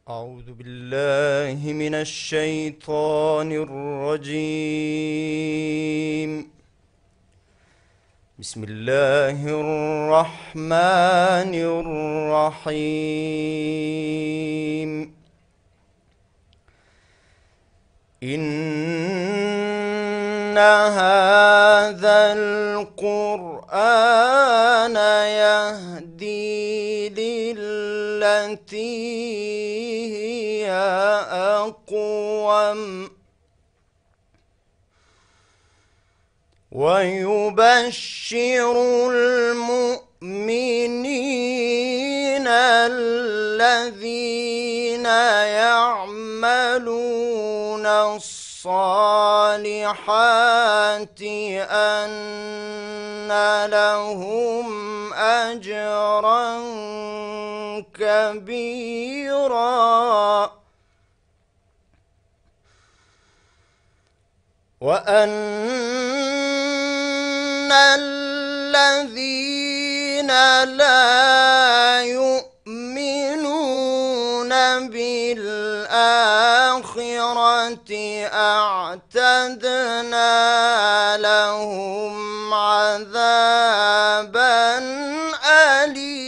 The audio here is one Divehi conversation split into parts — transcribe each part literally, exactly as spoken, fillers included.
أعوذ بالله من الشيطان الرجيم. بسم الله الرحمن الرحيم. إن هذا القرآن يهدي للتي هي أقوم. ويبشر المؤمنين الذين يعملون الصالحات أن لهم أجرا كبيرا. وأن الذين لا يؤمنون بالآخرة أعتدنا لهم عذابا أليما.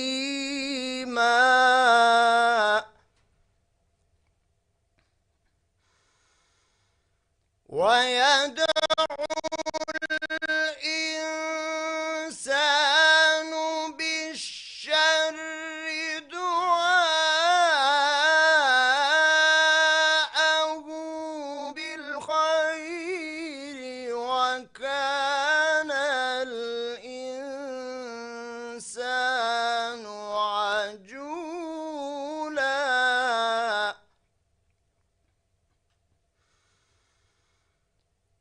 ويدعو الإنسان بالشر دعاءه بالخير وكان الإنسان عجولا.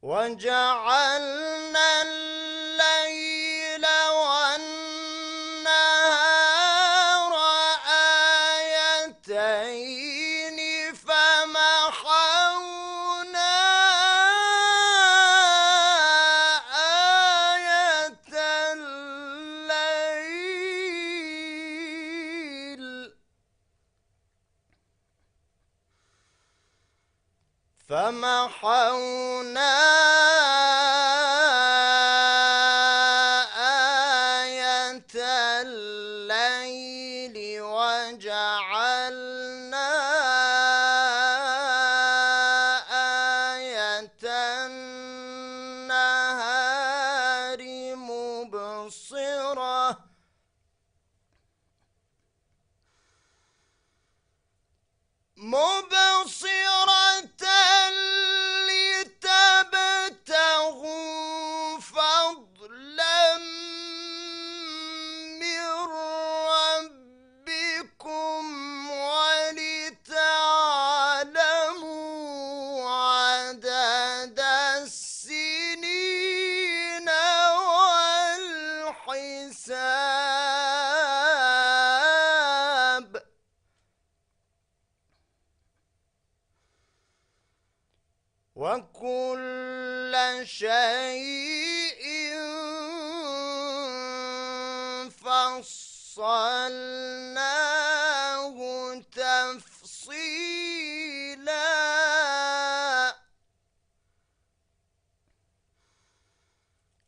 وجعلنا الليل والنهار آيتين فمحونا آية الليل فمحونا آية الليل وجعلنا آية النهار مبصرة مبصرة لتبتغوا فضلا من ربكم ولتعلموا عدد السنين والحساب وكل شيء فصلناه تفصيلا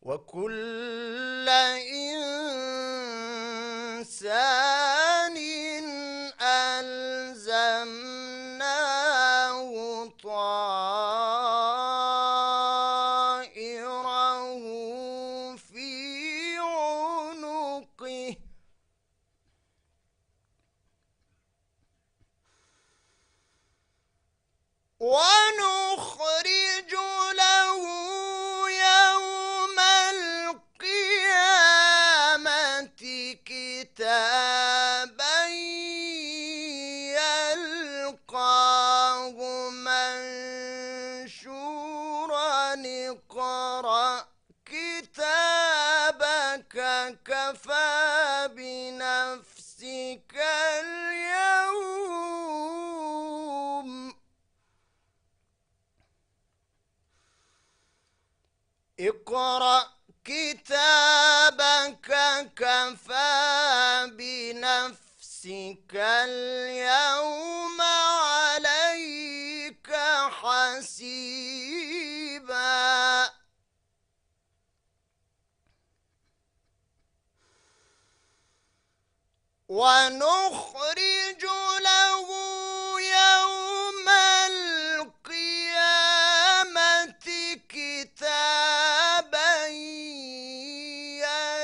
وكل إنسان ألزمناه طائره في عنقه ونخرج له يوم القيامة كتابا يلقاه منشورا اقرأ كتابك كفى بنفسك اليوم اقرأ كتابك كفى بنفسك اليوم حسيبا. ونخرج له يوم القيامة كتابا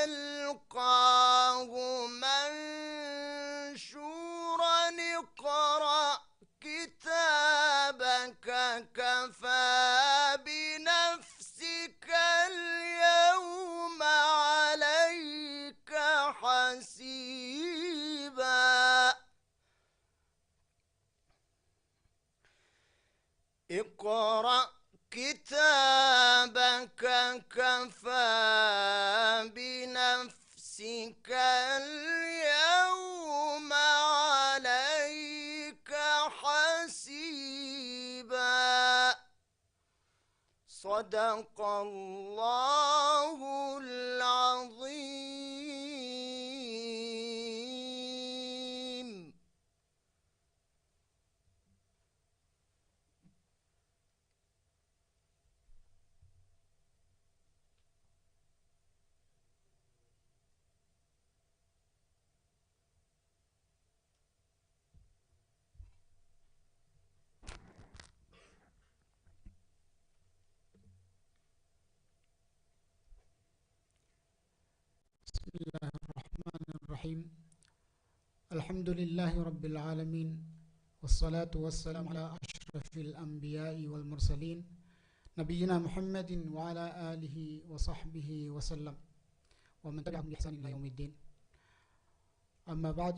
يلقاه منشورا. اقرأ كتابك كفى بنفسك اليوم عليك حسيبا. اقرأ كتابك كفى بنفسك اليوم عليك حسيبا. صدق الله العظيم. بسم الله الرحمن الرحيم. الحمد لله رب العالمين، والصلاة والسلام على أشرف الأنبياء والمرسلين، نبينا محمد وعلى آله وصحبه وسلم، ومن تبعهم بإحسان إلى يوم الدين. أما بعد،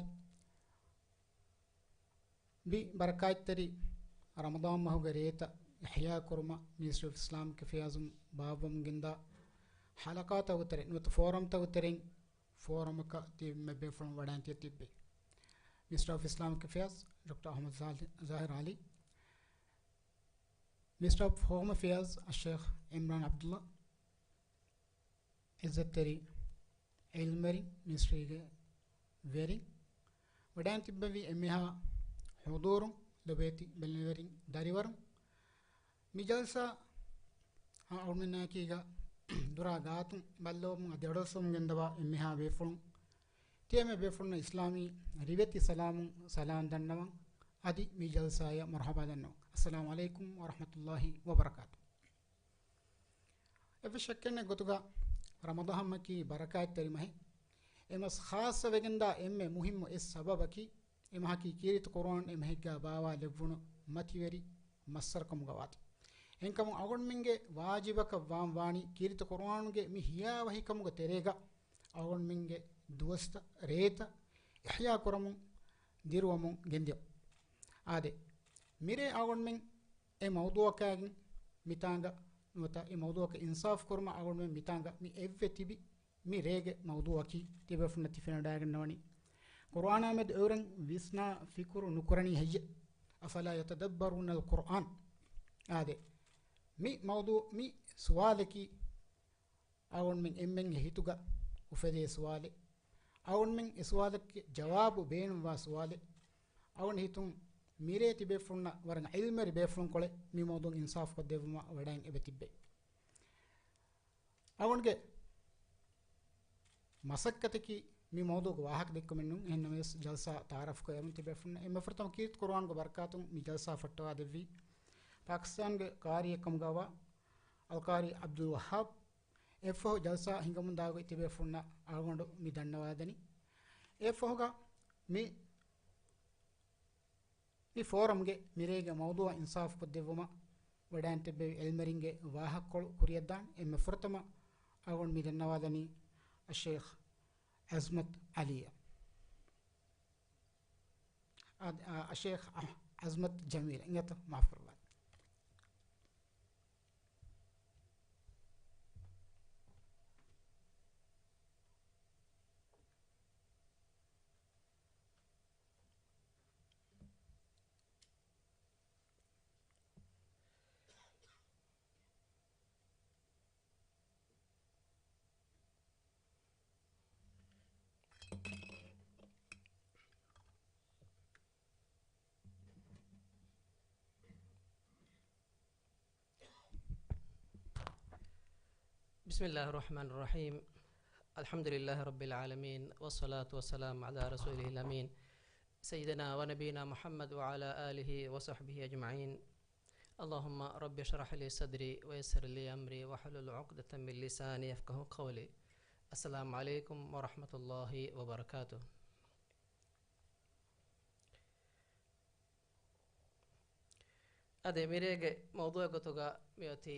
މި ބަރަކާތްތެރި ރަމަޟާން މަހުގެ ރޭތައް އިޙްޔާ ކުރުމަށް މިނިސްޓްރީ އޮފް އިސްލާމިކް އެފެއާޒުން ބާއްވަމުން ގެންދާ ޙަލަޤާތަކުގެ ތެރެއިން ނުވަތަ ފޯރަމްތަކުގެ ތެރެއިން ފޯރަމަކަށް ތިބި ބޭފުޅުން ވަޑައިގެން ތިއްބެވި. މިނިސްޓަރ އޮފް އިސްލާމިކް އެފެއާޒް ޑޮކްޓަރ އަޙްމަދު ޒާ-، ޒާހިރު އަލީ، މިނިސްޓަރ އޮފް ހޯމް އެފެއާޒް އައްޝޭޚް އިމްރާން ޢަބްދުﷲ، ޢިއްޒަތްތެރި ޢިލްމުވެރިން، މިނިސްޓްރީގެ ވެރިން، ވަޑައިގެން ތިއްބެވި އެންމެހާ ޙުޟޫރުން، ލޮބުވެތި ބެލެނިވެރިން ދަރިވަރުން، މި ޖަލްސާ އަޅުމެންނާއެކީގަ ދުރާ ގާތުން ބައްލަވަމުން އަދި އަޑުއައްސަވަމުން ގެންދަވާ އެންމެހާ ބޭފުޅުން، ތިޔަމެ ބޭފުޅުންނަށް އިސްލާމީ ރިވެތި ސަލާމުން ސަލާން ދަންނަވަން، އަދި މި ޖަލްސާއަށް މަރުޙަބާ ދަންނަވަން. އައްސަލާމު ޢަލައިކުމް ވަރަޙްމަތުﷲ ވަބަރަކާތު. އެއްވެސް ޝައްކެއްނެތް ގޮތުގަ ރަމަޟާންމަކީ ބަރަކާތްތެރި މަހެއް. އެ މަސް ޚާއްޞަވެގެންދާ އެންމެ މުހިއްމު އެއް ސަބަބަކީ، އެ މަހަކީ ކީރިތި ޤުރުއާން އެ މަހެއްގަ ބާވާލެއްވުނު މަތިވެރި މައްސަރަކަމުގަ ވާތީ. އެހެންކަމުން އަޅުގަނޑުމެންގެ ވާޖިބަކަށް ވާން ވާނީ ކީރިތި ޤުރުއާންގެ މި ހިޔާވަހިކަމުގެ ތެރޭގަ އަޅުގަނޑުމެންގެ ދުވަސްތައް ރޭތައް އިޙްޔާ ކުރަމުން، ދިރުވަމުން ގެންދިޔަ. އާދެ، މިރޭ އަޅުގަނޑުމެން އެ މައުޟޫޢަކާގެން މިތާނގަ ނުވަތަ އެ މައުޟޫޢަކަށް އިންސާފު ކުރުމަށް އަޅުގަނޑުމެން މިތާނގަ މި އެއްވެ ތިބި މި ރޭގެ މައުޟޫޢަކީ ތިބޭފުޅުންނަށް ތި ފެނިވަޑައިގަންނަވަނީ، ޤުރުއާނާމެދު އެއުރެން ވިސްނާ ފިކުރު ނުކުރަނީ ހެއްޔެ؟ أفلا يتدبرون القرآن. އާދެ، މި މައުޟޫޢު، މި ސުވާލަކީ އަޅުގަނޑުމެން އެންމެންގެ ހިތުގަ އުފެދޭ ސުވާލެއް. އަޅުގަނޑުމެން އެ ސުވާލަކަށް ޖަވާބު ބޭނުންވާ ސުވާލެއް. އަޅުގަނޑު ހިތުން މިރޭ ތިބޭފުޅުންނަށް ވަރަށް ޢިލްމުވެރި ބޭފުޅުންކޮޅެއް މި މައުޟޫޢު އިންސާފުކޮށްދެއްވުމަށް ވަޑައިގެން އެބަ ތިއްބެވި. އަޅުގަނޑުގެ މަސައްކަތަކީ މި މައުޟޫޢުގެ ވާހަކަ ދެއްކުމެއް ނޫން. އެހެން ނަމަވެސް ޖަލްސާ ތަޢާރަފްކޮށް އެރުން ތިބޭފުޅުންނަށް އެންމެ ފުރަތަމަ ކީރިތި ޤުރުއާންގެ ބަރަކާތުން މި ޖަލްސާ ފައްޓަވާދެއްވީ ޕާކިސްތާންގެ ޤާރީއެއް ކަމުގައިވާ އަލްޤާރީ ޢަބްދުލް ވައްހާބް. އެއަށްފަހު ޖަލްސާ ހިނގަމުންދާ ގޮތް ތިބޭފުޅުންނަށް އަޅުގަނޑު މި ދަންނަވާދެނީ. އެއަށްފަހުގަ މި، މި ފޯރަމްގެ މިރޭގެ މައުޟޫޢަށް އިންސާފުކޮށްދެއްވުމަށް ވަޑައިގެން ތިއްބެވި ޢިލްމުވެރިންގެ ވާހަކަކޮޅު ކުރިއަށްދާން އެންމެ ފުރަތަމަ އަޅުގަނޑު މި ދަންނަވާދަނީ އައްޝޭޚް ޢަޒްމަތް ޢަލީއަށް. އާ، އާ، އައްޝޭޚް ޢަޒްމަތް ޖަމީލަށް. އިނގޭތޯ، މާފުކުރައްވާ. بسم الله الرحمن الرحيم. الحمد لله رب العالمين، والصلاة والسلام على رسوله الأمين، سيدنا ونبينا محمد وعلى آله وصحبه أجمعين. اللهم رب اشرح لي صدري ويسر لي أمري واحلل عقدة من لساني يفقهوا قولي. السلام عليكم ورحمة الله وبركاته. އަދި މިރޭގެ މައުޟޫޢެއް ގޮތުގަ މިއޮތީ،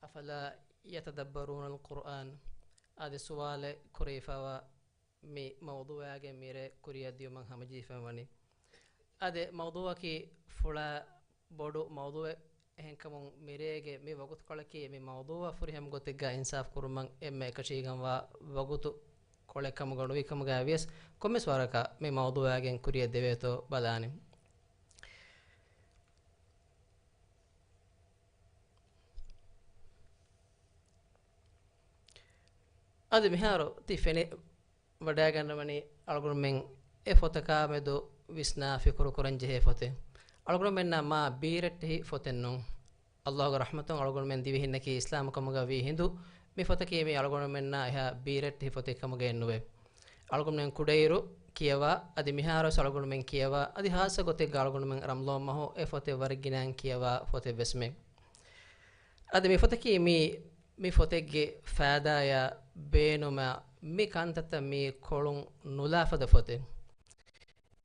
أفلا يتدبرون القرآن؟ އަދި ސުވާލެއް ކުރެވިފައިވާ މި މައުޟޫޢާގެ މިރޭ ކުރިއަށް ދިޔުމަށް ހަމަޖެހިފައިވަނީ. އަދި މައުޟޫޢަކީ ފުޅާ ބޮޑު މައުޟޫޢެއް. އެހެންކަމުން މިރޭގެ މި ވަގުތުކޮޅަކީ މި މައުޟޫޢަށް ފުރިހަމަ ގޮތެއްގަ އިންސާފު ކުރުމަށް އެންމެ އެކަށީގެންވާ ވަގުތު ކޮޅެއް ކަމުގަ ނުވި ކަމުގައި ވިޔަސް، ކޮންމެސް ވަރަކަށް މި މައުޟޫޢާގެން ކުރިއަށް ދެވޭތޯ ބަލާނެ. އަދި މިހާރު ތި ފެނި ވަޑައިގަންނަވަނީ އަޅުގަނޑުމެން އެ ފޮތަކާމެދު ވިސްނާ ފިކުރު ކުރަން ޖެހޭ ފޮތެއް. އަޅުގަނޑުމެންނަށް މާ ބީރައްޓެހި ފޮތެއް ނޫން. އައްލާހުގެ ރަޙްމަތުން އަޅުގަނޑުމެން ދިވެހިންނަކީ އިސްލާމްކަމުގަ ވީ ހިނދު، މި ފޮތަކީ މީ އަޅުގަނޑުމެންނާ އެހާ ބީރައްޓެހި ފޮތެއް ކަމުގައެއް ނުވޭ. އަޅުގަނޑުމެން ކުޑައިރު ކިޔަވާ، އަދި މިހާރުވެސް އަޅުގަނޑުމެން ކިޔަވާ، އަދި ހާއްސަ ގޮތެއްގަ އަޅުގަނޑުމެން ރަމަޟާން މަހު އެ ފޮތެއް ވަރަށް ގިނައިން ކިޔަވާ ފޮތެއް ވެސްމެ. އަދި މި ފޮތަކީ މީ، މި ފޮތެއްގެ ފައިދާޔާ ބޭނުމާ މި ކަންތައްތައް މީ ކޮޅުން ނުލާ ފަދަ ފޮތެއް.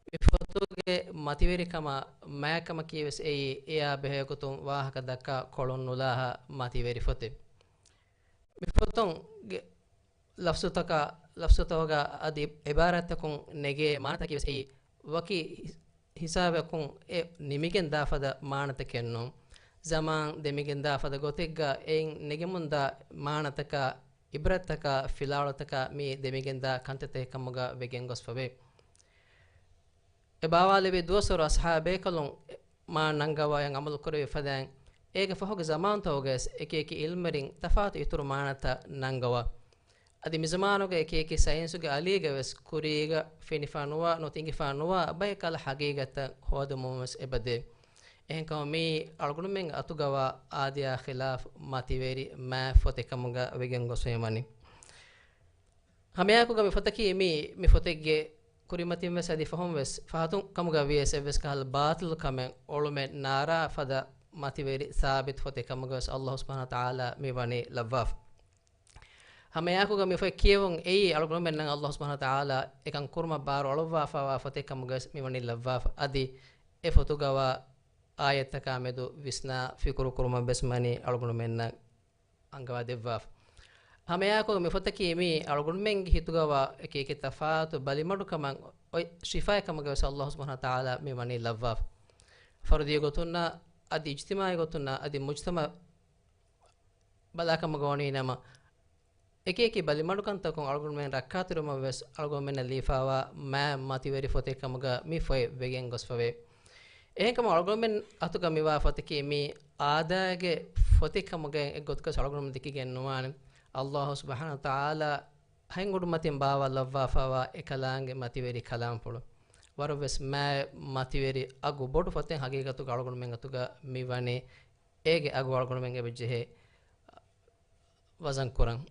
މި ފޮތުގެ މަތިވެރިކަމާ މާތްކަމަކީ ވެސް އެއީ، އެއާ ބެހޭގޮތުން ވާހަކަ ދައްކާ ކޮޅުން ނުލާހާ މަތިވެރި ފޮތެއް. މި ފޮތުންގެ ލަފްޒުތަކާ، ލަފްޒުތަކުގަ އަދި އިބާރާތްތަކުން ނެގޭ މާނަތަކީ ވެސް އެއީ، ވަކި ހި-، ހިސާބަކުން އެ ނިމިގެން ދާ ފަދަ މާނަތަކެއް ނޫން. ޒަމާން ދެމިގެން ދާ ފަދަ ގޮތެއްގަ އެއިން ނެގެމުންދާ މާނަތަކާ، އިބްރަތްތަކާ، ފިލާވަޅުތަކާ މީ ދެމިގެންދާ ކަންތައްތަކެއް ކަމުގަ ވެގެން ގޮސްފަވޭ. އެ ބާވާލެވި ދުވަސްވަރު އަޞްޙާބޭކަލުން މާ ނަންގަވާ އެއަށް އަމަލު ކުރެވި ފަދައިން، އޭގެ ފަހުގެ ޒަމާންތަކުގަވެސް އެކިއެކި އިލްމުވެރިން ތަފާތު އިތުރު މާނަތައް ނަންގަވާ. އަދި މިޒަމާނުގެ އެކިއެކި ސައިންސުގެ އަލީގަވެސް ކުރީގަ ފެނިފާ ނުވާ، ނުވަތަ އިނގިފާ ނުވާ ބައެއް ކަހަލަ ހަގީގަތްތައް ހޯދަމުންވެސް އެބަދޭ. އެހެންކަމުން މީ އަޅުގަނޑުމެން އަތުގަވާ އާދަޔާ ޚިލާފު މަތިވެރި މާތް ފޮތެއް ކަމުގަ ވެގެން ގޮސްފައިވަނީ. ހަމައެއާއެކުގަ މި ފޮތަކީ މީ، މި ފޮތެއްގެ ކުރިމަތިން ވެސް އަދި ފަހުން ވެސް ފަހަތުން ކަމުގަ ވިޔަސް އެއްވެސް ކަހަލަ ބާޠިލު ކަމެއް އޮޅުމެއް ނާރާ ފަދަ މަތިވެރި ސާބިތު ފޮތެއް ކަމުގަ ވެސް އައްލާހު ސުބްޙާނަހު ވަތަޢާލާ މި ވަނީ ލައްވާފަ. ހަމައެއާއެކުގަ މި ފޮތް ކިޔެވުން އެއީ އަޅުގަނޑުމެންނަށް އައްލާހު ސުބްޙާނަހު ވަތަޢާލާ އެކަން ކުރުމަށް ބާރު އަޅުއްވާފައިވާ ފޮތެއް ކަމުގަ ވެސް މި ވަނީ ލައްވާފަ. އަދި އެ ފޮތުގަވާ އާޔަތްތަކާ މެދު ވިސްނާ ފިކުރު ކުރުމަށް ވެސް ވަނީ އަޅުގަނޑުމެންނަށް އަންގަވާ ދެއްވާފަ. ހަމައެއާއެކު މި ފޮތަކީ މީ އަޅުގަނޑުމެންގެ ހިތުގަވާ އެކި އެކި ތަފާތު ބަލިމަޑުކަމަށް އޮތް ޝިފާއެއް ކަމުގަ ވެސް އައްލާހު ސުބްޙާނަހު ވަތަޢާލާ މި ވަނީ ލައްވާފަ. ފަރުދީ ގޮތުންނާ އަދި އިޖްތިމާޢީ ގޮތުންނާ އަދި މުޖްތަމަޢު ބަލާކަމުގަ ވަނީ ނަމަ، އެކި އެކި ބަލިމަޑުކަންތަކުން އަޅުގަނޑުމެން ރައްކާތެރިވުމަށް ވެސް އަޅުގަނޑުމެންނަށް ލިބިފައިވާ މާތް މަތިވެރި ފޮތެއް ކަމުގަ މި ފޮތް ވެގެން ގޮސްފަވޭ. އެހެންކަމުން އަޅުގަނޑުމެން އަތުގަ މިވާ ފޮތަކީ މީ އާދައިގެ ފޮތެއް ކަމުގައި އެއްގޮތަކަށް އަޅުގަނޑުމެން ދެކިގެން ނުވާނެ. އައްލާހު ސުބްޙާނަހު ވަތަޢާލާ ހަތް އުޑުމަތިން ބާވާ ލައްވާފައިވާ އެކަލާނގެ މަތިވެރި ކަލާމްފުޅު. ވަރަށްވެސް މާތް މަތިވެރި އަގު ބޮޑު ފޮތެއް ހަގީގަތުގަ އަޅުގަނޑުމެން އަތުގަ މި ވަނީ. އޭގެ އަގު އަޅުގަނޑުމެން އެބަޖެހޭ ވަޒަން ކުރަން.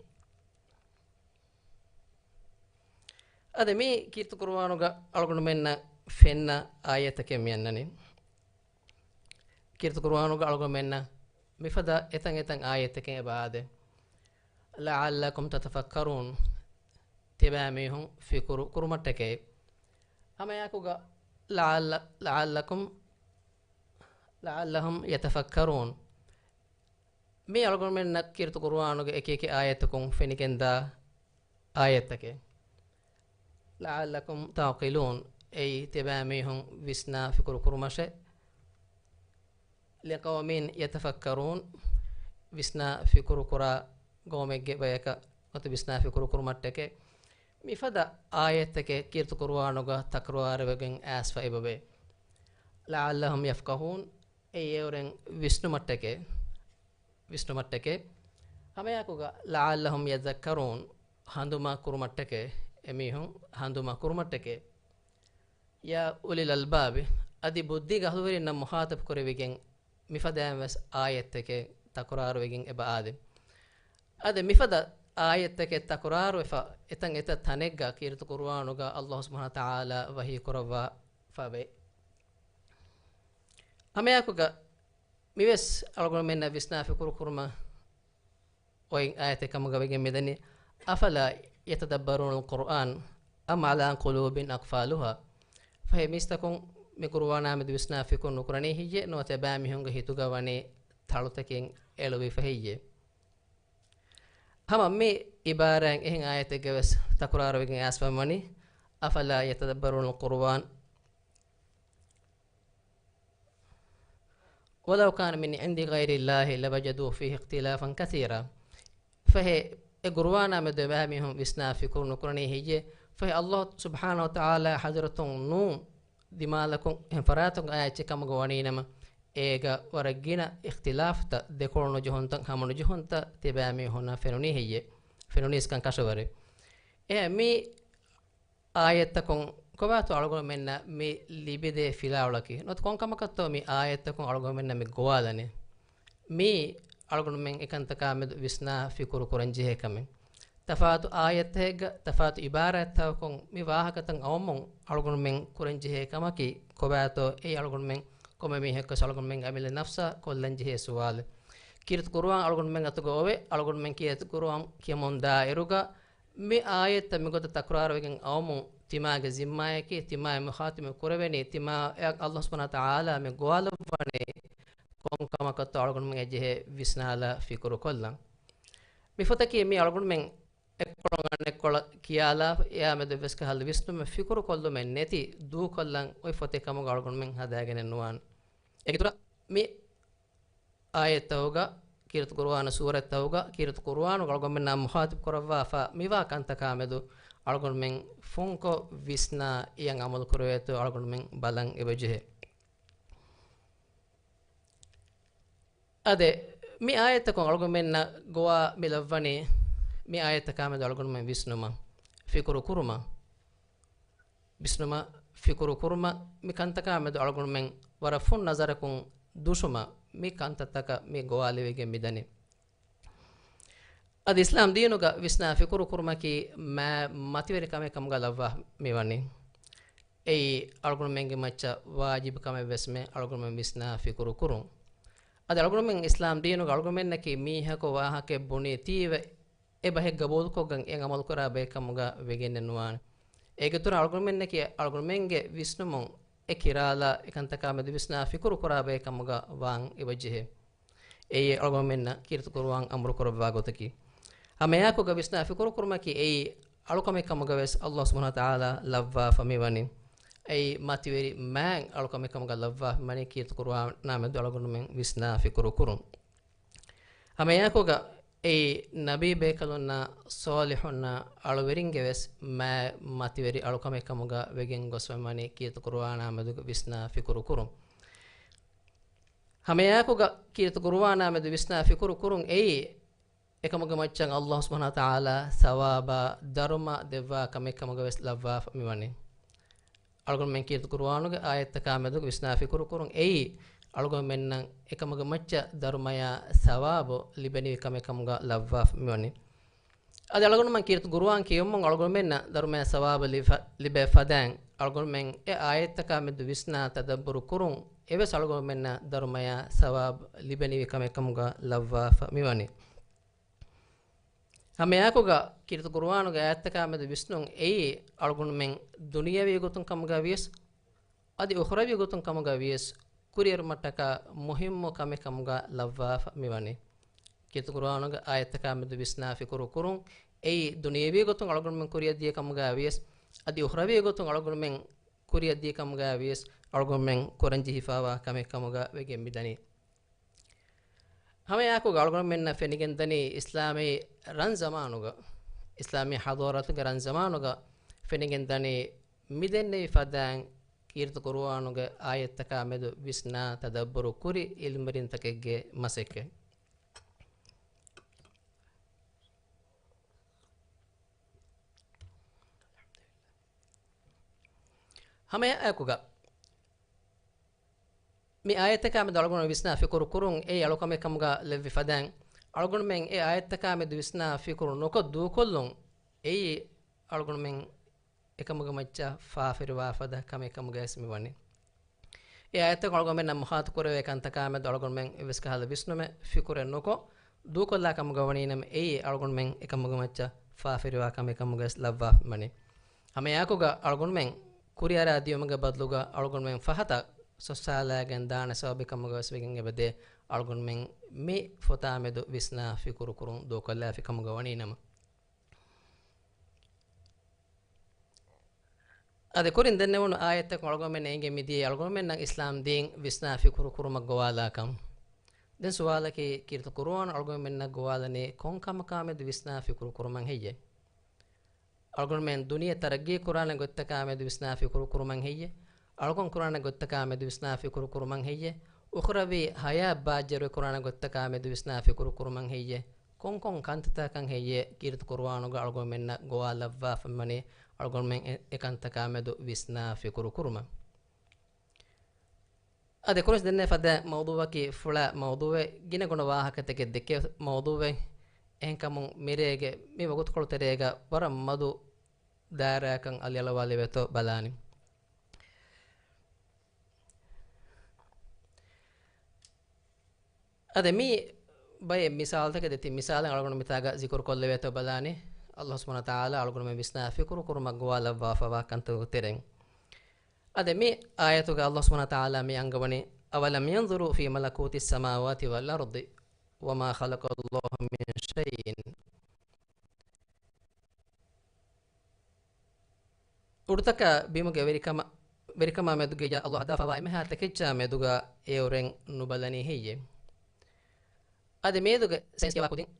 އަދި މި ކީރިތި ޤުރުއާނުގަ އަޅުގަނޑުމެންނަށް ފެންނަ އާޔަތްތަކެއް މި އަންނަނީ. ކީރިތި ޤުރުއާނުގަ އަޅުގަނޑުމެންނަށް މިފަދަ އެތަން އެތަން އާޔަތްތަކެއް އެބަ އާދޭ. لعلكم تتفكرون، ތިބާމީހުން ފިކުރު ކުރުމަށްޓަކައި. ހަމައެއާއެކުގަ لعل، لعلكم، لعلهم يتفكرون. މީ އަޅުގަނޑުމެންނަށް ކީރިތި ޤުރުއާނުގެ އެކި އެކި އާޔަތަކުން ފެނިގެންދާ އާޔަތްތަކެއް. لعلكم تعقلون، އެއީ ތިބާމީހުން ވިސްނާ ފިކުރު ކުރުމަށެ. لقوم يتفكرون، ވިސްނާ ފިކުރު ކުރާ ގައުމެއްގެ ބަޔަކަށް ނުވަތަ ވިސްނާ ފިކުރު ކުރުމަށްޓަކައި. މިފަދަ އާޔަތްތަކެއް ކީރިތި ޤުރުއާނުގަ ތަކުރާރުވެގެން އައިސްފަ އެބަވޭ. لعلهم يفقهون، އެއީ އެއުރެން ވިސްނުމަށްޓަކައި، ވިސްނުމަށްޓަކައި. ހަމައެއާއެކުގަ لعلهم يذكرون، ހަނދުމަ ކުރުމަށްޓަކައި، އެމީހުން ހަނދުމަ ކުރުމަށްޓަކައި. يا أولي الألباب، އަދި ބުއްދީގެ އަހުލުވެރިންނަށް މުޚާޠަބު ކުރެވިގެން މިފަދައިން ވެސް އާޔަތްތަކެއް ތަކުރާރުވެގެން އެބަ އާދެ. އަދި މިފަދަ އާޔަތްތަކެއް ތަކުރާރުވެފަ، އެތަން އެތައް ތަނެއްގަ ކީރިތި ޤުރުއާނުގަ ﷲ ސުބްޙާނަހޫ ވަތަޢާލާ ވަޙީ ކުރައްވާފަވޭ. ހަމައެއާއެކުގަ މިވެސް އަޅުގަނޑުމެންނަށް ވިސްނާ ފިކުރު ކުރުމަށް އޮތް އާޔަތެއް ކަމުގަ ވެގެން މިދަނީ، أفلا يتدبرون القرآن أم على قلوب أقفالها. ފަހެ މީސްތަކުން މި ޤުރުއާނާ މެދު ވިސްނާ ފިކުރު ނުކުރަނީ ހެއްޔޭ؟ ނުވަތަ ބައެއް މީހުންގެ ހިތުގަ ވަނީ ތަޅުތަކެއް އެޅުވިފަ ހެއްޔޭ؟ ހަމަ މި އިބާރާތް އެހެން އާޔަތެއްގަ ވެސް ތަކުރާރުވެގެން އައިސްފަ ވަނީ، أفلا يتدبرون القرآن ولو كان من عند غير الله لوجدوا فيه اختلافا كثيرا. ފަހެ އެ ޤުރުއާނާ މެދު އެބައިމީހުން ވިސްނާ ފިކުރު ނުކުރަނީ ހެއްޔޭ؟ ފަހެ ﷲ ސުބްޙާނަހޫ ވަތަޢާލާ ޙަޟްރަތުން ނޫން ދިމާލަކުން އެހެން ފަރާތުން އާޔަތެއް ކަމުގަ ވަނީނަމަ، އޭގަ ވަރަށް ގިނަ އިޚްތިލާފްތައް، ދެކޮޅު ނުޖެހުންތައް، ހަމަ ނުޖެހުންތައް ތިބާމީހުންނަށް ފެނުނީ ހެއްޔޭ؟ ފެނުނީސްކަން ކަށަވަރެއް. އެހެން މި އާޔަތްތަކުން ކޮބާތޯ އަޅުގަނޑުމެންނަށް މި ލިބިދޭ ފިލާވަޅަކީ؟ ނުވަތަ ކޮންކަމަކަށްތޯ މި އާޔަތްތަކުން އަޅުގަނޑުމެންނަށް މި ގޮވާލަނީ؟ މީ އަޅުގަނޑުމެން އެކަންތަކާ މެދު ވިސްނާ ފިކުރު ކުރަން ޖެހޭ ކަމެއް. ތަފާތު އާޔަތްތަކެއްގަ ތަފާތު އިބާރާތްތަކުން މި ވާހަކަތައް އައުމުން އަޅުގަނޑުމެން ކުރަން ޖެހޭ ކަމަކީ ކޮބާތޯ؟ އެއީ އަޅުގަނޑުމެން ކޮންމެ މީހަކުވެސް އަޅުގަނޑުމެންގެ އަމިއްލަ ނަފްސާ ކޮށްލަން ޖެހޭ ސުވާލެއް. ކީރިތި ޤުރުއާން އަޅުގަނޑުމެން އަތުގަ އޮވެ، އަޅުގަނޑުމެން ކީރިތި ޤުރުއާން ކިޔަމުން ދާއިރުގަ މި އާޔަތްތައް މިގޮތަށް ތަކުރާރުވެގެން އައުމުން ތިމާގެ ޒިންމާއަކީ، ތިމާއަށް މުޚާޠިބު ކުރެވެނީ، ތިމާއަށް ﷲ ސުބްޙާނަހޫ ވަތަޢާލާ މި ގޮވާލައްވަނީ ކޮންކަމަކަށްތޯ އަޅުގަނޑުމެން އެޖެހޭ ވިސްނާލާ ފިކުރު ކޮށްލަން. މި ފޮތަކީ މީ އަޅުގަނޑުމެން އެއްކޮޅުން އަނެއްކޮޅަށް ކިޔާލާ، އެއާ މެދު އެއްވެސް ކަހަލަ ވިސްނުމެއް ފިކުރު ކޮށްލުމެއް ނެތި ދޫކޮށްލަން އޮތް ފޮތެއް ކަމުގަ އަޅުގަނޑުމެން ހަދާގެނެއް ނުވާނެ. އޭގެ އިތުރަށް މި އާޔަތްތަކުގަ، ކީރިތި ޤުރުއާން ސޫރަތްތަކުގަ، ކީރިތި ޤުރުއާނުގަ އަޅުގަނޑުމެންނާ މުޚާޠިބު ކުރައްވާފަ މިވާ ކަންތަކާ މެދު އަޅުގަނޑުމެން ފުންކޮށް ވިސްނާ އެއަށް ޢަމަލު ކުރެވޭތޯ އަޅުގަނޑުމެން ބަލަން އެބަޖެހޭ. އާދެ، މި އާޔަތްތަކުން އަޅުގަނޑުމެންނަށް ގޮވާ މި ލައްވަނީ، މި އާޔަތްތަކާ މެދު އަޅުގަނޑުމެން ވިސްނުމަށް، ފިކުރު ކުރުމަށް. ވިސްނުމަށް، ފިކުރު ކުރުމަށް، މި ކަންތަކާ މެދު އަޅުގަނޑުމެން ވަރަށް ފުން ނަޒަރަކުން ދުށުމަށް މި ކަންތައްތަކަށް މި ގޮވާލެވިގެން މިދަނީ. އަދި އިސްލާމް ދީނުގަ ވިސްނާ ފިކުރު ކުރުމަކީ މާތް މަތިވެރި ކަމެއް ކަމުގަ ލައްވާ މިވަނީ. އެއީ އަޅުގަނޑުމެންގެ މައްޗަށް ވާޖިބު ކަމެއް ވެސްމެ އަޅުގަނޑުމެން ވިސްނާ ފިކުރު ކުރުން. އަދި އަޅުގަނޑުމެން އިސްލާމް ދީނުގަ އަޅުގަނޑުމެންނަކީ މީހަކު ވާހަކައެއް ބުނީތީވެ، އެ ބަހެއް ގަބޫލުކޮށްގެން އެ ޢަމަލުކުރާ ބައެއް ކަމުގަ ވެގެންނެއް ނުވާނެ. އޭގެ އިތުރަށް އަޅުގަނޑުމެންނަކީ އަޅުގަނޑުމެންގެ ވިސްނުމުން އެ ކިރާލާ އެކަންތަކާ މެދު ވިސްނާ ފިކުރު ކުރާ ބައެއް ކަމުގަ ވާން އެބަޖެހޭ. އެއީ އަޅުގަނޑުމެންނަށް ކީރިތި ޤުރުއާން އަމުރު ކުރައްވާ ގޮތަކީ. ހަމައެއާއެކުގަ ވިސްނާ ފިކުރު ކުރުމަކީ އެއީ އަޅުކަމެއް ކަމުގަ ވެސް ﷲ ސުބްޙާނަހޫ ވަތަޢާލާ ލައްވާފަ މިވަނީ. އެއީ މަތިވެރި މާތް އަޅުކަމެއް ކަމުގަ ލައްވާފަ މިވަނީ ކީރިތި ޤުރުއާނާ މެދު އަޅުގަނޑުމެން ވިސްނާ ފިކުރު ކުރުން. ހަމައެއާއެކުގަ އެއީ ނަބީ ބޭކަލުންނާ ޞާލިޙުންނާ އަޅުވެރިންގެ ވެސް މާތް މަތިވެރި އަޅުކަމެއް ކަމުގަ ވެގެން ގޮސްފަ މިވަނީ ކީރިތި ޤުރުއާނާ މެދު ވިސްނާ ފިކުރު ކުރުން. ހަމައެއާއެކުގަ ކީރިތި ޤުރުއާނާ މެދު ވިސްނާ ފިކުރު ކުރުން އެއީ އެކަމުގެ މައްޗަށް ﷲ ސުބްޙާނަހޫ ވަތަޢާލާ ޘަވާބާ ދަރުމަ ދެއްވާ ކަމެއް ކަމުގަ ވެސް ލައްވާފަ މިވަނީ. އަޅުގަނޑުމެން ކީރިތި ޤުރުއާނުގެ އާޔަތްތަކާ މެދު ވިސްނާ ފިކުރު ކުރުން އެއީ އަޅުގަނޑުމެންނަށް އެކަމުގެ މައްޗަށް ދަރުމަޔާ ޘަވާބު ލިބެނިވި ކަމެއް ކަމުގަ ލައްވާފަ މިވަނީ. އަދި އަޅުގަނޑުމެން ކީރިތި ޤުރުއާން ކިޔެވުމުން އަޅުގަނޑުމެންނަށް ދަރުމަޔާ ޘަވާބު ލިބެ، ލިބޭ ފަދައިން އަޅުގަނޑުމެން އެ އާޔަތްތަކާ މެދު ވިސްނާ ތަދައްބުރު ކުރުން އެވެސް އަޅުގަނޑުމެންނަށް ދަރުމަޔާ ޘަވާބު ލިބެނިވި ކަމެއް ކަމުގަ ލައްވާފަ މިވަނީ. ހަމައެއާއެކުގަ ކީރިތި ޤުރުއާނުގެ އާޔަތްތަކާ މެދު ވިސްނުން އެއީ އަޅުގަނޑުމެން ދުނިޔަވީ ގޮތުން ކަމުގަ ވިޔަސް، އަދި އުޚްރަވީ ގޮތުން ކަމުގަ ވިޔަސް، ކުރިއެރުމަށްޓަކާ މުހިއްމު ކަމެއް ކަމުގަ ލައްވާފަ މިވަނީ. ކީރިތި ޤުރުއާނުގެ އާޔަތްތަކާ މެދު ވިސްނާ ފިކުރު ކުރުން އެއީ ދުނިޔަވީ ގޮތުން އަޅުގަނޑުމެން ކުރިއަށް ދިޔަ ކަމުގަ ވިޔަސް، އަދި އުޚްރަވީ ގޮތުން އަޅުގަނޑުމެން ކުރިއަށް ދިޔަ ކަމުގަ ވިޔަސް، އަޅުގަނޑުމެން ކުރަން ޖެހިފަވާ ކަމެއް ކަމުގަ ވެގެން މިދަނީ. ހަމައެއާއެކުގަ އަޅުގަނޑުމެންނަށް ފެނިގެންދަނީ އިސްލާމީ ރަން ޒަމާނުގަ، އިސްލާމީ ޙަޟާރަތުގެ ރަން ޒަމާނުގަ ފެނިގެންދަނީ މިދެންނެވި ފަދައިން ކީރިތި ޤުރުއާނުގެ އާޔަތްތަކާ މެދު ވިސްނާ ތަދައްބުރު ކުރި ޢިލްމުވެރިންތަކެއްގެ މަސައްކަތް. ހަމައެއާއެކުގަ މި އާޔަތްތަކާ މެދު އަޅުގަނޑު ވިސްނާ ފިކުރު ކުރުން އެއީ އަޅުކަމެއް ކަމުގަ ލެއްވި ފަދައިން، އަޅުގަނޑުމެން އެ އާޔަތްތަކާމެދު ވިސްނާ ފިކުރު ނުކޮށް ދޫކޮށްލުން އެއީ އަޅުގަނޑުމެން އެކަމުގެ މައްޗަށް ފާފަވެރިވާ ފަދަ ކަމެއް ކަމުގައި ވެސް މި ވަނީ. އެ އާޔަތްތައް އަޅުގަނޑުމެންނަށް މުޚާތު ކުރެވޭ ކަންތަކާމެދު އަޅުގަނޑުމެން އެއްވެސް ކަހަލަ ވިސްނުމެއް ފިކުރެއް ނުކޮށް ދޫކޮށްލާ ކަމުގަ ވަނީ ނަމަ، އެއީ އަޅުގަނޑުމެން އެކަމުގެ މައްޗަށް ފާފަވެރިވާ ކަމެއް ކަމުގައި ވެސް ލައްވާފަ ވަނީ. ހަމައެއާއެކުގަ އަޅުގަނޑުމެން ކުރިއަރާ ދިޔުމުގެ ބަދަލުގަ އަޅުގަނޑުމެން ފަހަތަށް ސޮއްސާލައިގެން ދާނެ ސަބަބެއް ކަމުގަ ވެސް ވެގެން އެބަދޭ. އަޅުގަނޑުމެން މި ފޮތާމެދު ވިސްނާ ފިކުރު ކުރުން ދޫކޮށްލާފި ކަމުގަ ވަނީ ނަމަ. އަދި ކުރިން ދެންނެވުނު އާޔަތްތަކުން އަޅުގަނޑުމެންނަށް އެނގެން މިދިޔައީ އަޅުގަނޑުމެންނަށް އިސްލާމް ދީން ވިސްނާ ފިކުރު ކުރުމަށް ގޮވާލާކަން. ދެން ސުވާލަކީ، ކީރިތި ޤުރުއާން އަޅުގަނޑުމެންނަށް ގޮވާލަނީ ކޮން ކަމަކާމެދު ވިސްނާ ފިކުރު ކުރުމަށް ހެއްޔޭ؟ އަޅުގަނޑުމެން ދުނިޔެ ތަރައްގީ ކުރާނެ ގޮތްތަކާމެދު ވިސްނާ ފިކުރު ކުރުމަށް ހެއްޔޭ؟ އަޅުކަން ކުރާނެ ގޮތްތަކާމެދު ވިސްނާ ފިކުރު ކުރުމަށް ހެއްޔޭ؟ އުޚްރަވީ ޙަޔާތް ބާއްޖަވެރި ކުރާނެ ގޮތްތަކާމެދު ވިސްނާ ފިކުރު ކުރުމަށް ހެއްޔޭ؟ ކޮންކޮން ކަންތައްތަކަށް ހެއްޔޭ ކީރިތި ޤުރުއާނުގަ އަޅުގަނޑުމެންނަށް ގޮވާލައްވާފަ ވަނީ އަޅުގަނޑުމެން އެ، އެކަންތަކާމެދު ވިސްނާ ފިކުރު ކުރުމަށް؟ އަދި ކުރިން ދެންނެވި ފަދަ މައުޟޫޢަކީ ފުޅާ މައުޟޫޢެއް، ގިނަ ގުނަ ވާހަކަތަކެއް ދެކޭ މައުޟޫޢެއް. އެހެންކަމުން މިރޭގެ މި ވަގުތުކޮޅު ތެރޭގަ ވަރަށް މަދު ދާއިރާއަކަށް އަލިއަޅުވާލެވޭތޯ ބަލާނީ. އަދި މި ބައެއް މިސާލުތަކެއް ދެތި މިސާލެއް އަޅުގަނޑު މިތާގަ ޒިކުރު ކޮށްލެވޭތޯ ބަލާނީ. ﷲ ސުބްޙާނަހޫ ވަތަޢާލާ އަޅުގަނޑުމެން ވިސްނާ ފިކުރު ކުރުމަށް ގޮވާލައްވާފަވާ ކަންތަކުގެ ތެރެއިން. އަދި މި އާޔަތުގަ ﷲ ސުބްޙާނަހޫ ވަތަޢާލާ މި އަންގަވަނީ، أَوَلَمْ يَنْظُرُوا فِي مَلَكُوتِ السَّمَاوَاتِ وَالْأَرْضِ وَمَا خَلَقَ اللَّهُ مِنْ شَيْءٍ. އުޑުތަކާ ބިމުގެ ވެރިކަމަ، ވެރިކަމާ މެދުގައި ﷲ ހަދާފަވާ އެންމެހާ ތެކެއްޗާ މެދުގަ އެއުރެން ނުބަލަނީ ހެއްޔޭ؟ އަދި މިއަދުގެ ސައިންސްގެ ވާ ކުދިން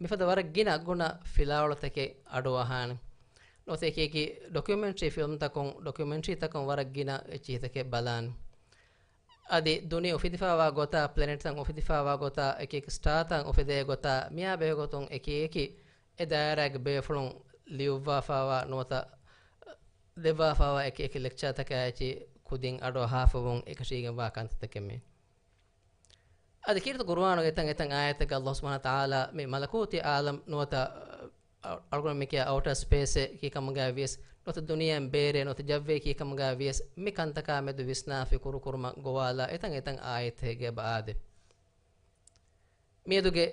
މިފަދަ ވަރަށް ގިނަ ގުނަ ފިލާވަޅުތަކެއް އަޑުއަހާނެ. ނުވަތަ އެކި އެކި ޑޮކިއުމެންޓްރީ ފިލްމްތަކުން، ޑޮކިއުމެންޓްރީތަކުން ވަރަށް ގިނަ އެއްޗިހިތަކެއް ބަލާނެ. އަދި ދުނިޔެ އުފެދިފާވާ ގޮތާ، ޕްލެނެޓްތައް އުފެދިފާވާ ގޮތާ، އެކި އެކި ސްޓާތައް އުފެދޭ ގޮތާ، މިއާ ބެހޭ ގޮތުން އެކި އެކި އެ ދާއިރާގެ ބޭފުޅުން ލިޔުއްވާފާވާ ނުވަތަ ދެއްވާފާވާ އެކި އެކި ލެކްޗާތަކާ އެއްޗިހި ކުދިން އަޑުއަހާފަވުން އެކަށީގެންވާ ކަންތައްތަކެއް މީ. އަދި ކީރިތި ޤުރުއާނުގެ އެތަން އެތަން އާޔަތެއްގަ ﷲ ސުބްޙާނަހޫ ވަތަޢާލާ މި މަލަކޫތީ ޢާލަމް ނުވަތަ، އަ، އަޅުގަނޑު މިކިޔާ އައުޓަރ ސްޕޭސް ކީކަމުގައި ވިޔަސް، ނުވަތަ ދުނިޔެއިން ބޭރޭ ނުވަތަ ޖައްވޭ ކީކަމުގައި ވިޔަސް، މި ކަންތަކާ މެދު ވިސްނާ ފިކުރު ކުރުމަށް ގޮވާލާ އެތަން އެތަން އާޔަތެއްގެ ބައާދެ. މިއަދުގެ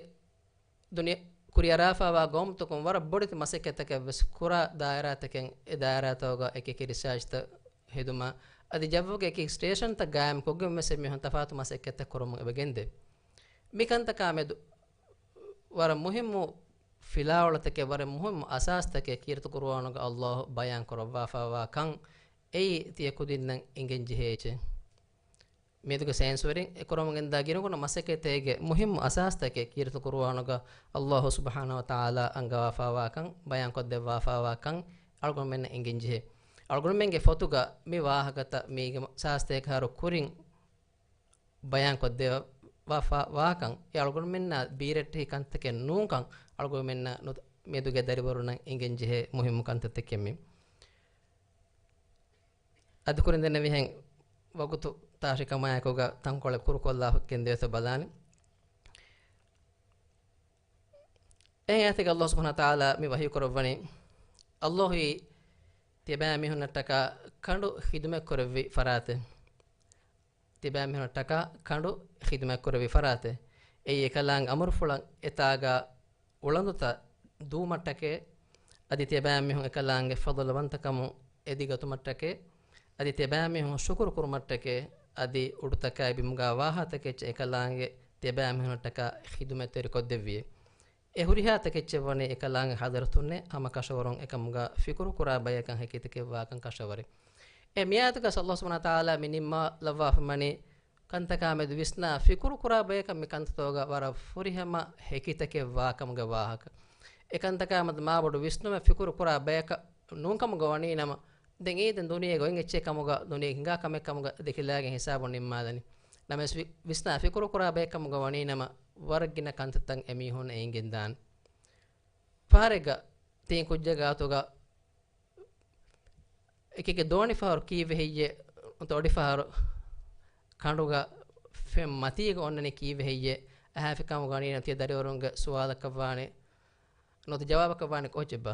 ދުނިޔެ ކުރިއަރާފާވާ ގައުމުތަކުން ވަރަށް ބޮޑެތި މަސައްކަތްތަކެއް ވެސް ކުރާ ދާއިރާތަކެއް، އެ ދާއިރާތަކުގަ އެކި އެކި ރިސާޗްތައް ހެދުމާ، އަދި ޖައްވުގެ އެކި ސްޓޭޝަންތައް ގާއިމް ކޮށްގެން ވެސް އެމީހުން ތަފާތު މަސައްކަތްތައް ކުރަމުން އެބަ ގެންދޭ. މިކަންތަކާ މެދު ވަރަށް މުހިއްމު ފިލާވަޅުތަކެއް، ވަރަށް މުހިއްމު އަސާސްތަކެއް ކީރިތި ޤުރުއާނުގަ ﷲ ބަޔާން ކުރައްވާފާވާ ކަން އެއީ ތިޔަ ކުދިންނަށް އެނގެން ޖެހޭ އެއްޗެއް. މިއަދުގެ ސައިންސްވެރިން އެކުރަމުން ގެންދާ ގިނަގުނަ މަސައްކަތްތަކެއްގެ މުހިއްމު އަސާސްތަކެއް ކީރިތި ޤުރުއާނުގަ ﷲ ސުބްޙާނަހޫ ވަތަޢާލާ އަންގަވާފާވާ ކަން، ބަޔާންކޮށްދެއްވާފާވާ ކަން އަޅުގަނޑުމެންނަށް އެނގެން ޖެހޭ. އަޅުގަނޑުމެންގެ ފޮތުގަ މި ވާހަކަތައް މީގެ ސާސްތޭކަ އަހަރު ކުރިން ބަޔާންކޮށްދެއްވާފާ ވާކަން، އެ އަޅުގަނޑުމެންނާ ބީރައްޓެހި ކަންތަކެއް ނޫންކަން އަޅުގަނޑުމެންނަށް ނު-، މެދުގެ ދަރިވަރުންނަށް އެނގެން ޖެހޭ މުހިއްމު ކަންތައްތަކެއް މީ. އަދި ކުރިން ދެންނެވިހެން ވަގުތު ތާށިކަމާއެކުގަ ތަންކޮޅެއް ކުރުކޮށްލާ ގެންދެވޭތޯ ބަލާނެ. އެހެން އާޔަތެއްގަ ﷲ ސުބްޙާނަހޫ ވަތަޢާލާ މި ވަޙީކުރައްވަނީ، ﷲ އީ ތިޔަބައިމީހުންނަށްޓަކާ ކަނޑު ޚިދުމަތްކުރެއްވި ފަރާތެއް. ތިޔަބައިމީހުންނަށްޓަކާ ކަނޑު ޚިދުމަތްކުރެއްވި ފަރާތެއް. އެއީ އެކަލާނގެ އަމުރުފުޅަށް އެތާގަ އުޅަނދުތައް ދުވުމަށްޓަކައި، އަދި ތިޔަބައިމީހުން އެކަލާނގެ ފަޟުލުވަންތަކަމުން އެދިގަތުމަށްޓަކައި، އަދި ތިޔަބައިމީހުން ޝުކުރު ކުރުމަށްޓަކައި، އަދި އުޑުތަކާއި ބިމުގާ ވާހަކަތަކެއްޗެއް އެކަލާނގެ ތިޔަބައިމީހުންނަށްޓަކާ ޚިދުމަތްތެރިކޮށްދެއްވިއޭ. އެ ހުރިހާ ތަކެއްޗެއް ވަނީ އެކަލާނގެ ޙަޟްރަތުންނޭ ހަމަ ކަށަވަރުން އެކަމުގަ ފިކުރު ކުރާ ބަޔަކަށް ހެކިތަކެއް ވާކަން ކަށަވަރެއް. އެ މިއާޔަތުގަ ﷲ ސުބްޙާނަހޫ ވަތަޢާލާ މި ނިންމާލައްވާފަ ވަނީ ކަންތަކާ މެދު ވިސްނާ ފިކުރު ކުރާ ބަޔަކަށް މި ކަންތައްތަކުގަ ވަރަށް ފުރިހަމަ ހެކިތަކެއް ވާކަމުގެ ވާހަކަ. އެ ކަންތަކާ މެދު މާބޮޑު ވިސްނުމެއް ފިކުރު ކުރާ ބަޔަކަށް ނޫންކަމުގަ ވަނީ ނަމަ، ދެން އެއީ ދެން ދުނިޔޭގެ އޮތް އެއްޗެއް ކަމުގަ، ދުނިޔޭގެ ހިނގާ ކަމެއް ކަމުގަ ދެކިލާގެން ހިސާބުން ނިންމާލަނީ. ނަމަވެސް ވި-، ވިސްނާ ފިކުރު ކުރާ ބަޔެއް ކަމުގަ ވަނީ ނަމަ، ވަރަށް ގިނަ ކަންތައްތައް އެމީހުންނަށް އެނގެންދާނެ. ފަހަރެއްގަ ތިން ކުއްޖެއްގެ ގާތުގަ އެކެކެ ދޯނި ފަހަރު ކީއްވެ ހެއްޔޭ؟ ދޯނި ފަހަރު ކަނޑުގަ ފެން މަތީގަ އޮންނަނީ ކީއްވެ ހެއްޔޭ؟ އަހާފި ކަމުގަ ވަނީ ނަމަ ތިޔަ ދަރިވަރުންގެ ސުވާލަކަށް ވާނެ. ނުވަތަ ޖަވާބަކަށް ވާނެ ކޯޗެއްބާ؟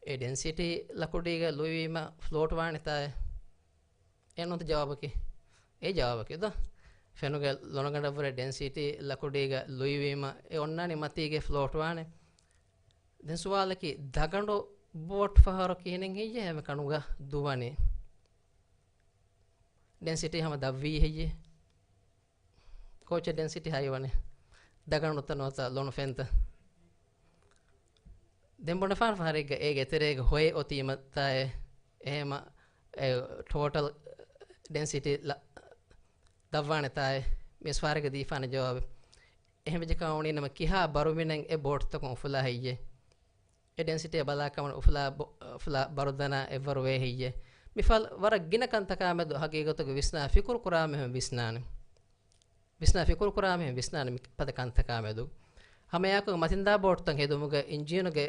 އެ ޑެންސިޓީ ލަކުޑީގަ ލުއިވީމަ ފްލޯޓް ވާނެތާއޭ؟ އެ ނުވަތަ ޖަވާބަކީ؟ އެ ޖަވާބަކީ ދޯ. ފެނުގެ ލޮނުގަނޑަށްވުރެ ޑެންސިޓީ ލަކުޑީގަ ލުއިވީމަ އެ އޮންނާނީ މަތީގަ ފްލޯޓް ވާނެ. ދެން ސުވާލަކީ، ދަގަނޑު ބޯޓް ފަހަރު ކިހިނެއް ހެއްޔޭ ހަމަ ކަނުގަ ދުވަނީ؟ ޑެންސިޓީ ހަމަ ދަށްވީ ހެއްޔޭ؟ ކޯޗެއް ޑެންސިޓީ ހައިވަނީ؟ ދަގަނޑުތަ ނުވަތަ ލޮނު ފެންތަ؟ ދެން ބުނެފާނެ ފަހަރެއްގަ އޭގެ އެތެރޭގަ ހޮއެއް އޮތީމަތާއޭ، އެހެމަ އެ ޓޯޓަލް ޑެންސިޓީ ލަ-، ދަށްވާނެތާއޭ؟ މިސް ފަހަރެއްގަ ދީފާނެ ޖަވާބެއް. އެހެން ވެއްޖެ ކަމަށް ވަނީ ނަމަ ކިހާ ބަރުމިނަން އެ ބޯޓްތަކުން އުފުލާ ހެއްޔޭ؟ އެ ޑެންސިޓީ ބަލާ ކަމަން އުފުލާ ބޮ-، އުފުލާ ބަރުދަނާ އެއްވަރު ވޭ ހެއްޔޭ؟ މި ފަ-، ވަރަށް ގިނަ ކަންތަކާ މެދު ހަގީގަތުގަ ވިސްނާ ފިކުރު ކުރާ މީހުން ވިސްނާނެ. ވިސްނާ ފިކުރު ކުރާ މީހުން ވިސްނާނެ މި ފަދަ ކަންތަކާ މެދު. ހަމައެއާއެކު މަތިންދާ ބޯޓްތައް ހެދުމުގެ އިންޖީނުގެ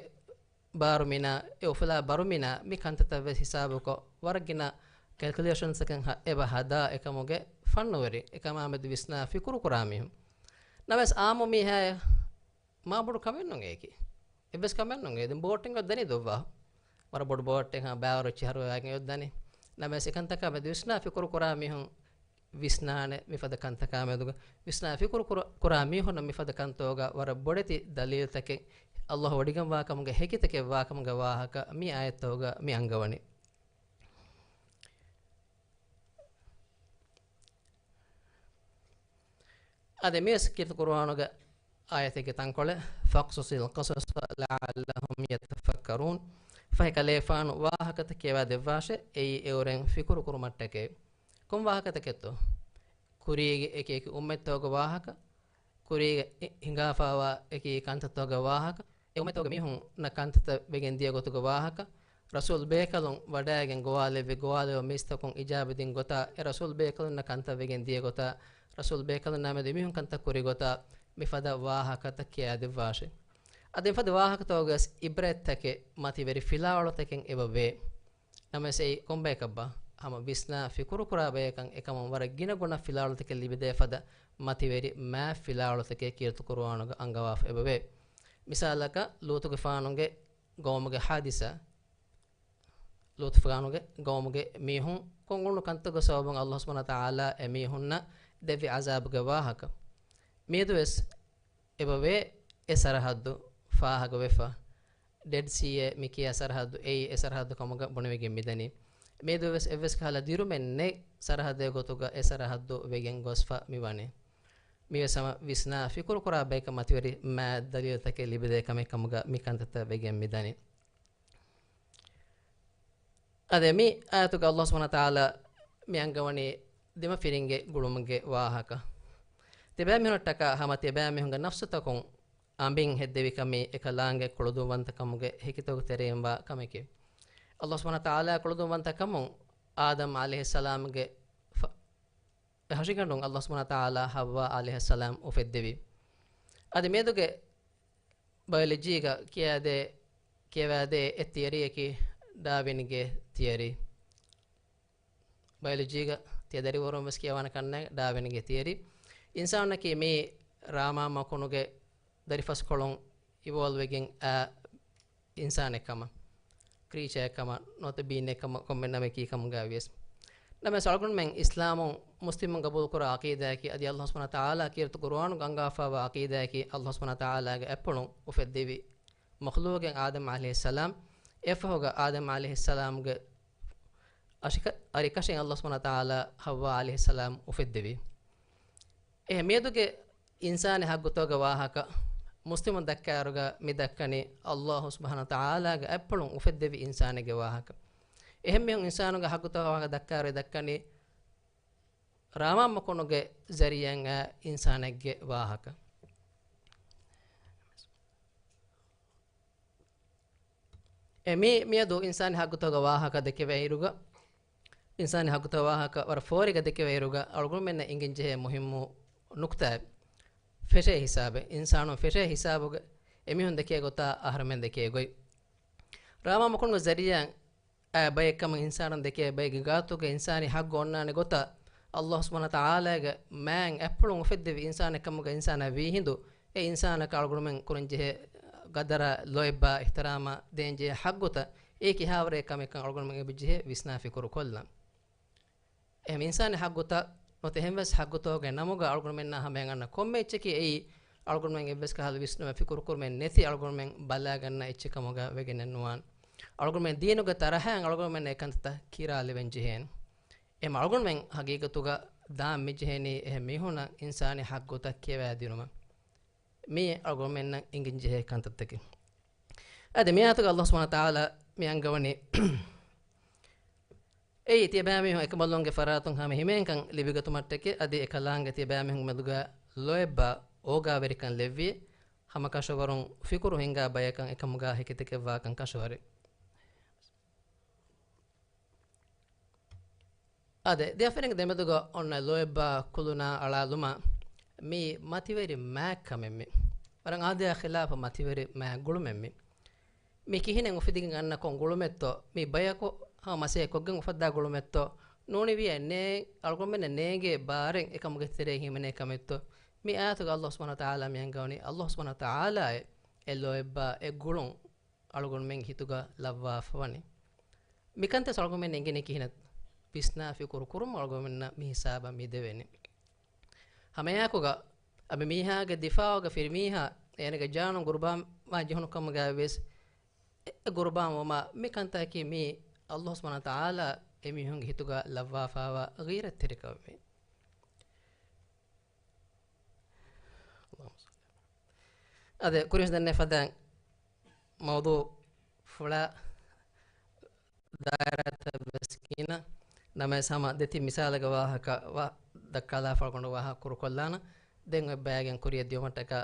ބާރު މިނާ، އެ އުފުލާ ބަރު މިނާ، މި ކަންތައްތައް ވެސް ހިސާބުކޮށް، ވަރަށް ގިނަ ކެލްކިއުލޭޝަންސްއަކަށް ހަ-، އެބަ ހަދާ އެކަމުގެ ފަންނުވެރި، އެކަމާ މެދު ވިސްނާ ފިކުރު ކުރާ މީހުން. ނަމަވެސް އާއްމު މީހާއަށް މާ ބޮޑު ކަމެއް ނޫން އޭކި. އެއްވެސް ކަމެއް ނޫން. އެ ދެން ބޯޓެއް އޮތް ދަނީ ދޮއްވާ. ވަރަށް ބޮޑު ބޯޓެއް ހާ ބާރު އެއްޗިހި ހަރުވައިގެން އޮތް ދަނީ. ނަމަވެސް އެކަންތަކާ މެދު ވިސްނާ ފިކުރު ކުރާ މީހުން ވިސްނާނެ މިފަދަ ކަންތަކާ މެދުގަ. ވިސްނާ ފިކުރު ކުރ-، ކުރާ މީހުންނަށް މިފަދަ ކަންތޯގަ ވަރަށް ބޮޑެތި ދަލީލުތަކެއް، ﷲ ވޮޑިގެންވާ ކަމުގެ ހެކިތަކެއް ވާ ކަމުގެ ވާހަކަ މި އާޔަތްތޯގަ މި އަންގަވަނީ. އަދި މިވެސް ކީރިތި ޤުރުއާނުގެ އާޔަތެއްގެ ތަންކޮޅެއް، فَاقْصُصِ الْقَصَصَ لَعَلَّهُمْ يَتَفَكَّرُونَ، ފަހެ ކަލޭފާނު ވާހަކަތައް ކިޔަވާ ދެއްވާށޭ، އެއީ އެއުރެން ފިކުރު ކުރުމަށްޓަކައި. ކޮން ވާހަކަތަކެއްތޯ؟ ކުރީގެ އެކި އެކި އުއްމަތްތަކުގެ ވާހަކަ، ކުރީގަ އި-، ހިނގާފާވާ އެކި ކަންތައްތަކުގެ ވާހަކަ، އެ އުއްމަތުގެ މީހުންނަށް ކަންތައްތައް ވެގެން ދިޔަ ގޮތުގެ ވާހަކަ، ރަސޫލް ބޭކަލުން ވަޑައިގެން ގޮވާލެއްވި ގޮވާލެވުން މީސްތަކުން އިޖާބަދިން ގޮތާ، އެ ރަސޫލް ބޭކަލުންނަށް ކަންތައް ވެގެން ދިޔަ ގޮތާ، ރަސޫލް ބޭކަލުންނާ މެދު މީހުން ކަންތައް ކުރި ގޮތާ، މިފަދަ ވާހަކަތައް ކިޔާދެއްވާށޭ. އަދި މިފަދަ ވާހަކަތަކުގަސް އިބްރަތްތަކެއް މަތިވެރި ފިލާވަޅުތަކެއް އެބަ ވޭ. ނަމަވެސް އެއީ ކޮންބަޔަކަށްބާ؟ ހަމަ ވިސްނާ ފިކުރު ކުރާ ބަޔަކަށް އެކަމުން ވަރަށް ގިނަ ގުނަ ފިލާވަޅުތަކެއް ލިބިދޭ ފަދަ މަތިވެރި މާތް ފިލާވަޅުތަކެއް ކީރިތި ޤުރުއާނުގަ އަންގަވާފަ އެބަވޭ. މިސާލަކަށް، ލޫޠުގެފާނުގެ ގައުމުގެ ޙާދިސާ، ލޫޠުގެފާނުގެ ގައުމުގެ މީހުން ކޮން ކޮން ކަންތައްގެ ސަބަބުން ﷲ ސުބްޙާނަހޫ ވަތަޢާލާ އެ މީހުންނަށް ދެއްވި ޢަޒާބުގެ ވާހަކަ. މިއަދުވެސް އެބަވޭ އެ ސަރަޙައްދު ފާހަގަވެފަ. ޑެޑް ސީއޭ މި ކިޔާ ސަރަޙައްދު އެއީ އެ ސަރަޙައްދު ކަމުގަ ބުނެވިގެން މިދަނީ. މިއަދުވެސް އެއްވެސް ކަހަލަ ދިރުމެއް ނެތް ސަރަޙައްދެއް ގޮތުގަ އެ ސަރަޙައްދު ވެގެން ގޮސްފަ މިވަނީ. މިވެސް ހަމަ ވިސްނާ ފިކުރު ކުރާ ބަޔަކަށް މަތިވެރި މާތް ދަލީލުތަކެއް ލިބިދޭ ކަމެއް ކަމުގަ މި ކަންތައްތައް ވެގެން މިދަނީ. އަދި މި އާޔަތުގަ ﷲ ސުބްޙާނަހޫ ވަތަޢާލާ މި އަންގަވަނީ ދެމަފިރިންގެ ގުޅުމުގެ ވާހަކަ. ތިބޭ މީހުންނަށްޓަކާ ހަމަ ތިބޭ މީހުންގެ ނަފްސުތަކުން އަނބިން ހެއްދެވި ކަމީ އެކަލާނގެ ކުޅަދުންވަންތަކަމުގެ ހެކިތަކުގެ ތެރެއިން ވާ ކަމެކޭ. ﷲ ސުބްޙާނަހޫ ވަތަޢާލާ ކުޅަދުންވަންތަކަމުން އާދަމް ޢަލައިހިއްސަލާމްގެ ފަ-، ހަށިގަނޑުން ﷲ ސުބްޙާނަހޫ ވަތަޢާލާ ޙައްވާ ޢަލައިހައްސަލާމް އުފެއްދެވި. އަދި މިއަދުގެ ބަޔޮލޮޖީގަ ކިޔާދޭ، ކިޔަވާދޭ އެއް ތިއަރީއަކީ ޑާވިންގެ ތިއަރީ. ބަޔޮލޮޖީގަ ތިޔަ ދަރިވަރުން ވެސް ކިޔަވާނެ ކަންނޭނގެ ޑާވިންގެ ތިއަރީ. އިންސާނަކީ މި ރާމާ މަކުނުގެ ދަރިފަސްކޮޅުން އިވޯލްވް ވެގެން އާ އިންސާނެއް ކަމަށް، ކްރީޗާއެއް ކަމަށް، ނުވަތަ ބީންއެއް ކަމަށް ކޮންމެ ނަމެއް ކީ ކަމުގައި ވިޔަސް. ނަމަވެސް އަޅުގަނޑުމެން އިސްލާމުން މުސްލިމުން ގަބޫލުކުރާ ޢަޤީދާއަކީ އަދި ﷲ ސުބްޙާނަހޫ ވަތަޢާލާ ކީރިތި ޤުރުއާނުގަ އަންގާފައިވާ ޢަޤީދާއަކީ ﷲ ސުބްޙާނަހޫ ވަތަޢާލާގެ އަތްޕުޅުން އުފެއްދެވި މަޚްލޫޤެއް އާދަމް ޢަލައިހިއްސަލާމް. އެއަށްފަހުގަ އާދަމް ޢަލައިހިއްސަލާމްގެ އަށިކަ-، އަރިކަށިން ﷲ ސުބްޙާނަހޫ ވަތަޢާލާ ޙައްވާ ޢަލައިހިއްސަލާމް އުފެއްދެވި. އެހެން މިއަދުގެ އިންސާނެއް ހައްގުތަކުގެ ވާހަކަ މުސްލިމުން ދައްކާއިރުގަ މި ދައްކަނީ ﷲ ސުބްޙާނަހޫ ވަތަޢާލާގެ އަތްޕުޅުން އުފެއްދެވި އިންސާނެއްގެ ވާހަކަ. އެހެން މީހުން އިންސާނުންގެ ހައްގުތަކުގެ ވާހަކަ ދައްކާއިރު ދައްކަނީ ރާމާ މަކުނުގެ ޒަރީޢާއިން އިންސާނެއްގެ ވާހަކަ. އެ މި-، މިއަދު އިންސާނީ ހައްގުތަކުގެ ވާހަކަ ދެކެވޭއިރުގަ، އިންސާނީ ހައްގުތަކުގެ ވާހަކަ ވަރަށް ފޯރިގަ ދެކެވޭއިރުގަ، އަޅުގަނޑުމެންނަށް އެނގެންޖެހޭ މުހިއްމު ނުކުތާއެއް، ފެށޭ ހިސާބެއް، އިންސާނުން ފެށޭ ހިސާބުގަ އެމީހުން ދެކޭ ގޮތާ އަހަރުމެން ދެކޭ ގޮތް. ރާމާ މަކުނުގެ ޒަރީޢާއިން އާ ބައެއް ކަމަށް އިންސާނުން ދެކޭ ބައެއްގެ ގާތުގަ އިންސާނީ ހައްގު އޮންނާނެ ގޮތަށް ﷲ ސުބްޙާނަހޫ ވަތަޢާލާގެ މާތް އަތްޕުޅުން އުފެއްދެވި އިންސާނެއް ކަމުގަ އިންސާނާ ވީ ހިނދު، އެ އިންސާނަކަށް އަޅުގަނޑުމެން ކުރަންޖެހޭ ގަދަރާ، ލޯތްބާ، އިޙްތިރާމާ ދޭންޖެހޭ ޙައްޤުތައް އެއީ ކިހާވަރެއް ކަމެއްކަން އަޅުގަނޑުމެން އެބަޖެހޭ ވިސްނާ ފިކުރު ކޮށްލަން. އެހެން އިންސާނީ ޙައްޤުތައް ނުވަތަ އެހެންވެސް ޙައްޤުތަކުގެ ނަމުގަ އަޅުގަނޑުމެންނާ ހަމަޔަށް އަންނަ ކޮންމެ އެއްޗަކީ އެއީ އަޅުގަނޑުމެން އެއްވެސް ކަހަލަ ވިސްނުމެއް ފިކުރުކުރުމެއް ނެތި އަޅުގަނޑުމެން ބަލާގަންނަ އެއްޗެއް ކަމުގަ ވެގެނެއް ނުވާނެ. އަޅުގަނޑުމެން ދީނުގެ ތަރަހައިން އަޅުގަނޑުމެންނަށް އެ ކަންތައްތައް ކިރާލެވެން ޖެހޭނެ. އެހެން އަޅުގަނޑުމެން ޙަޤީޤަތުގަ ދާން މިޖެހެނީ އެހެން މީހުންނަށް އިންސާނީ ޙައްޤުތައް ކިޔަވައިދިނުމަށް. މީ އަޅުގަނޑުމެންނަށް އެނގެން ޖެހޭ ކަންތައްތަކެއް. އަދި މި އާޔަތުގަ ﷲ ސުބްޙާނަހޫ ވަތަޢާލާ މި އަންގަވަނީ އެއީ ތިޔަބައިމީހުން އެކަނބަލުންގެ ފަރާތުން ހަމަ ހިމޭންކަން ލިބިގަތުމަށްޓަކައި، އަދި އެކަލާނގެ ތިޔަބައިމީހުންގެ މެދުގަ ލޯތްބާ އޯގާވެރިކަން ލެއްވި، ހަމަ ކަށަވަރުން ފިކުރު ހިންގާ ބަޔަކަށް އެކަމުގަ ހެކިތަކެއްވާކަން ކަށަވަރެއް. އާދެ، ދެއަތްފަރިންގެ ދެމެދުގަ އޮންނަ ލޯތްބާ ކުލުނާ އަޅާލުމާ މީ މަތިވެރި މާތް ކަމެއް މީ. ވަރަށް އާދަޔާ ޚިލާފަށް މަތިވެރި މާތް ގުޅުމެއް މީ. މީ ކިހިނެއް އުފެދިގެން އަންނަ ކޮން ގުޅުމެއްތޯ؟ މީ ބަޔަކު ހަމަ މަސައްކަތް ކޮށްގެން އުފައްދާ ގުޅުމެއްތޯ؟ ނޫނިވިއޭ ނޭ-، އަޅުގަނޑުމެންނަށް ނޭނގޭ ބާރެއް އެކަމުގެ ތެރެއިން ހިމެނޭ ކަމެއްތޯ؟ މި އާޔަތުގަ ﷲ ސުބްޙާނަހޫ ވަތަޢާލާ މި އަންގަވަނީ ﷲ ސުބްޙާނަހޫ ވަތަޢާލާއޭ އެ ލޯތްބާ އެ ގުޅުން އަޅުގަނޑުމެން ހިތުގަ ލައްވާފަ ވަނީ. މިކަންތައް އަޅުގަނޑުމެން އެނގެނީ ކިހިނެއް؟ ވިސްނާ ފިކުރު ކުރުމަށް އަޅުގަނޑުމެންނަށް މި ހިސާބަށް މި ދެވެނީ. ހަމައެއާއެކުގަ އަނބިމީހާގެ ދިފާޢުގަ ފިރިމީހާ އޭނަގެ ޖާނުން ގުރުބާންވާން ޖެހުނު ކަމުގައި ވެސް އެ ގުރުބާން ވުމާ މި ކަންތަކަކީ މީ ﷲ ސުބްޙާނަހޫ ވަތަޢާލާ އެމީހުންގެ ހިތުގަ ލައްވާފައިވާ ޣީރަތްތެރިކަމެއް މީ. އަދި ކުރިން ދެންނެވި ފަދައިން މައުޟޫޢު ފުޅާ ދާއިރާތައް ވެސް ކިހިނެއް ނަމަވެސް ހަމަ ދެތިން މިސާލެއްގެ ވާހަކަ ވާ-، ދައްކާލާފަ އަޅުގަނޑު ވާހަކަ ކުރުކޮށްލާނަން. ދެން އޮތް ބައިގެން ކުރިއަށް ދިޔުމަށްޓަކާ